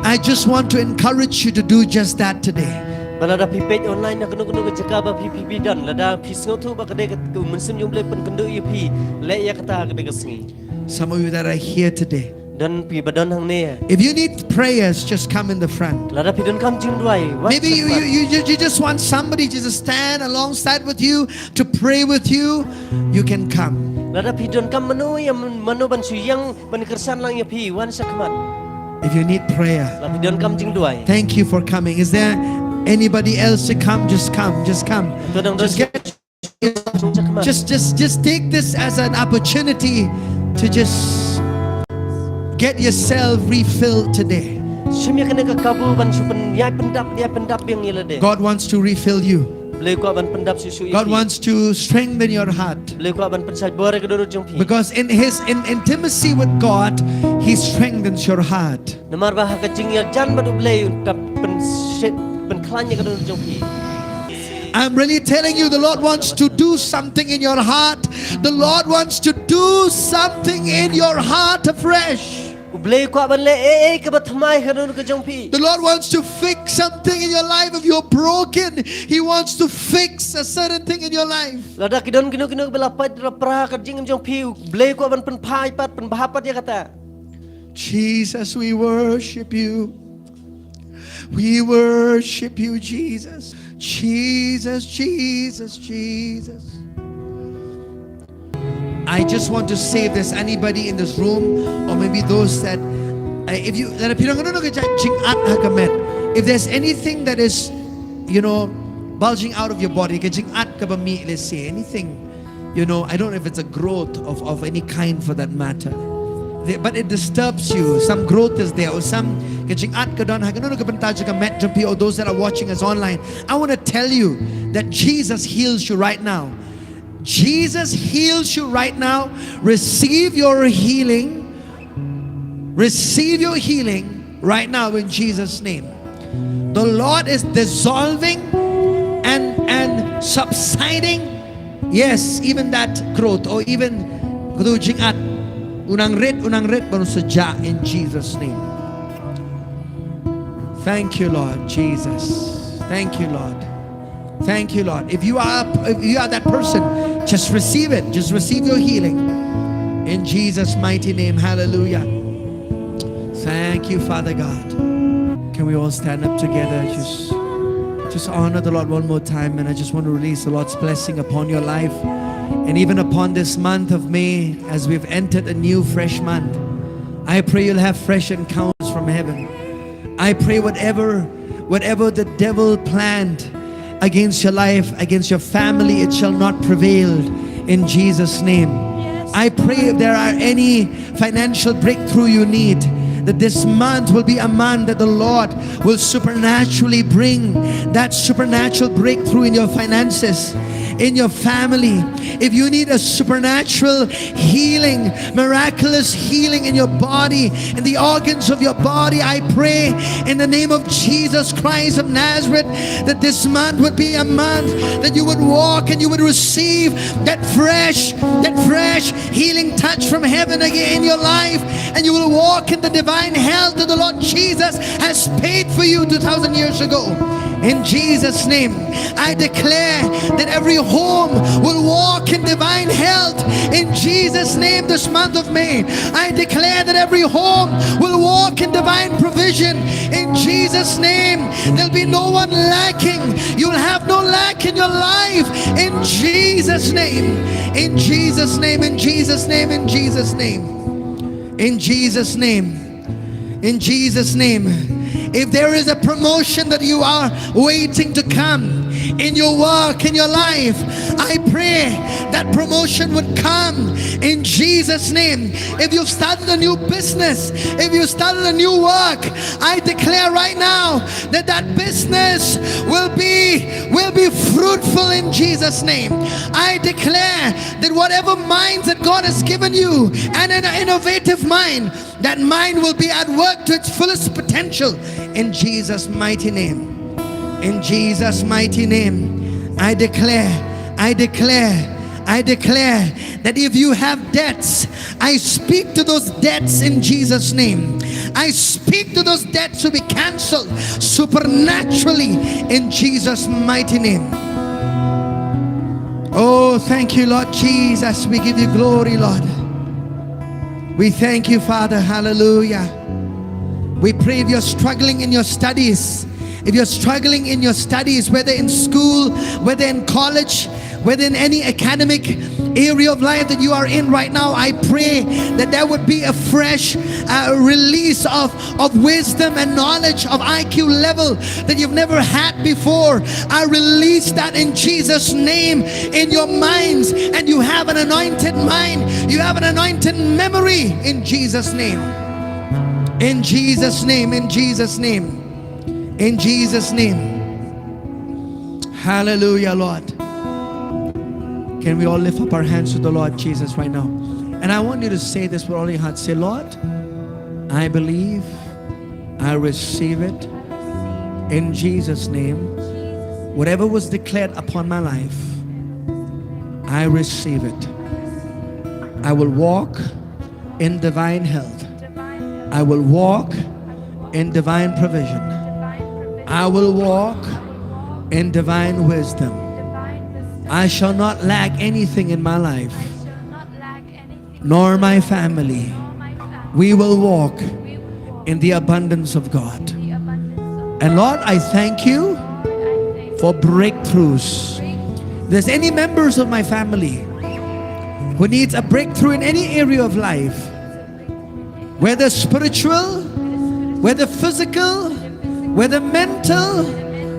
I just want to encourage you to do just that today. Ba lada phi peit online na kano kano ka jaka ba phi, phi, phi don, lada phi sngewthuh ba ka dei ka, ka mynsiem jong U Blei pynkynduh ïa phi, leh ïa kata ha kane ka sngi. Some of you that are here today, don phi ba don hangne. If you need prayers, just come in the front. Lada phi donkam jingduwai, wan sha khmat. Maybe you, you, you, you, you just want somebody just to stand alongside with you, to pray with you, you can come. Lada phi donkam mano ïa mano ban shu ïeng ban kyrshan lang ïa phi, wan sha khmat. If you need prayer, lada phi donkam jingduwai. Thank you for coming. Is there anybody else to come? Just come, just come. To dang don. Just get, just, just, just take this as an opportunity to just get yourself refilled today. Shim ïa kane ka kabu ban shu pyn, ïa pyndap, ïa pyndap biang ïa lade. God wants to refill you. U Blei u kwah ban pyndap shuh shuh ïa phi. God wants to strengthen your heart. U Blei u kwah ban pynshai bor ïa ka dohnud jong phi. Because in his, in intimacy with God, he strengthens your heart. Namar ba ha ka jingïajan bad U Blei un pynshet, pynkhlaiñ ïa ka dohnud jong phi. I'm really telling you, the Lord wants to do something in your heart. The Lord wants to do something in your heart afresh. U Blei u kwah ban leh ei ei kaba thymmai ha ka dohnud ka jong phi. The Lord wants to fix something in your life. If you're broken, He wants to fix a certain thing in your life. Lada ki don kino kino ba la pait la pra ha ka jingim jong phi, U Blei u kwah ban pynphai pat, pynbha pat ïa kata. Jesus, we worship you. We worship you, Jesus. Jesus, Jesus, Jesus. I just want to say, if there's anybody in this room, or maybe those that, uh, if you, lada phi don kano kano ka jingïat ha ka met, if there's anything that is, you know, bulging out of your body, ka jingïat kaba mih, let's say, anything, you know, I don't know if it's a growth of, of any kind for that matter. They, but it disturbs you. Some growth is there, or some ka jingïat ka don ha kano kano ka bynta jong ka met jong phi, or those that are watching us online. I want to tell you that Jesus heals you right now. Jesus heals you right now. Receive your healing. Receive your healing right now in Jesus' name. The Lord is dissolving and, and subsiding. Yes, even that growth, or even ka jingïat. U nang rit, u nang rit ban sa jah in Jesus' name. Thank you, Lord Jesus. Thank you, Lord. Thank you, Lord. If you are, if you are that person, just receive it. Just receive your healing. In Jesus' mighty name. Hallelujah. Thank you, Father God. Can we all stand up together? Just, just honor the Lord one more time, and I just want to release the Lord's blessing upon your life and even upon this month of May as we've entered a new fresh month. I pray you'll have fresh encounters from heaven. I pray whatever, whatever the devil planned against your life, against your family, it shall not prevail in Jesus' name. I pray if there are any financial breakthrough you need, that this month will be a month that the Lord will supernaturally bring that supernatural breakthrough in your finances, in your family. If you need a supernatural healing, miraculous healing in your body, in the organs of your body, I pray in the name of Jesus Christ of Nazareth that this month would be a month that you would walk and you would receive that fresh, that fresh healing touch from heaven again in your life, and you will walk in the divine health that the Lord Jesus has paid for you two thousand years ago. In Jesus' name, I declare that every home will walk in divine health in Jesus' name this month of May. I declare that every home will walk in divine provision in Jesus' name. There'll be no one lacking. You'll have no lack in your life in Jesus' name. In Jesus' name, in Jesus' name, in Jesus' name. In Jesus' name. In Jesus' name. If there is a promotion that you are waiting to come in your work, in your life, I pray that promotion would come in Jesus' name. If you've started a new business, if you started a new work, I declare right now that that business will be, will be fruitful in Jesus' name. I declare that whatever minds that God has given you, and an innovative mind, that mind will be at work to its fullest potential in Jesus' mighty name. In Jesus' mighty name, I declare, I declare, I declare that if you have debts, I speak to those debts in Jesus' name. I speak to those debts to be cancelled supernaturally in Jesus' mighty name. Oh, thank you, Lord Jesus. We give you glory, Lord. We thank you, Father. Hallelujah. We pray if you're struggling in your studies, if you're struggling in your studies, whether in school, whether in college, whether in any academic area of life that you are in right now, I pray that there would be a fresh, uh, release of, of wisdom and knowledge of I Q level that you've never had before. I release that in Jesus' name in your minds, and you have an anointed mind, you have an anointed memory in Jesus' name. In Jesus' name, in Jesus' name, in Jesus' name. Hallelujah, Lord. Can we all lift up our hands to the Lord Jesus right now? And I want you to say this with all your heart. Say, "Lord, I believe, I receive it in Jesus' name. Whatever was declared upon my life, I receive it. I will walk in divine health. I will walk in divine provision. I will walk in divine wisdom. I shall not lack anything in my life, nor my family. We will walk in the abundance of God." And Lord, I thank you for breakthroughs. If there's any members of my family who needs a breakthrough in any area of life, whether spiritual, whether physical, whether mental,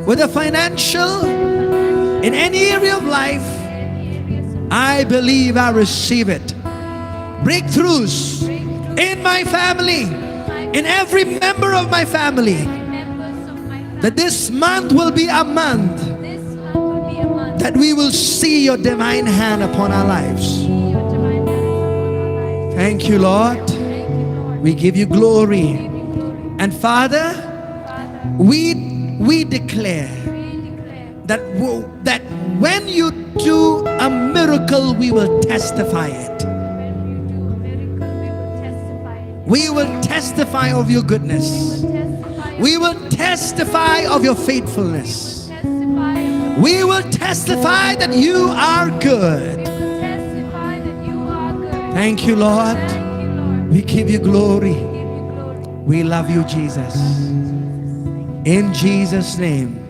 whether financial, in any area of life, I believe, I receive it. Breakthroughs in my family, in every member of my family, that this month will be a month that we will see your divine hand upon our lives. Thank you, Lord. We give you glory. And Father, we, we declare that, w- that when you do a miracle, we will testify it. We will testify of your goodness. We will testify of your faithfulness. We will testify that you are good. Thank you, Lord. We give you glory. We love you, Jesus. In Jesus' name.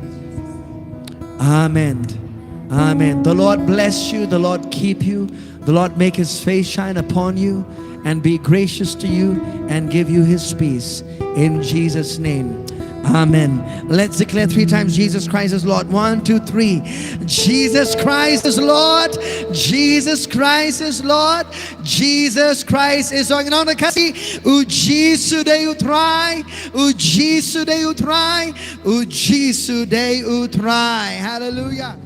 Amen. Amen. The Lord bless you. The Lord keep you. The Lord make his face shine upon you and be gracious to you and give you his peace. In Jesus' name. Amen. Let's declare three times, "Jesus Christ is Lord." One, two, three. "Jesus Christ is Lord. Jesus Christ is Lord. Jesus Christ is Lord." Ngi ong da ka Khasi, "U Jisu dei u Trai. U Jisu dei u Trai. U Jisu dei u Trai." Hallelujah.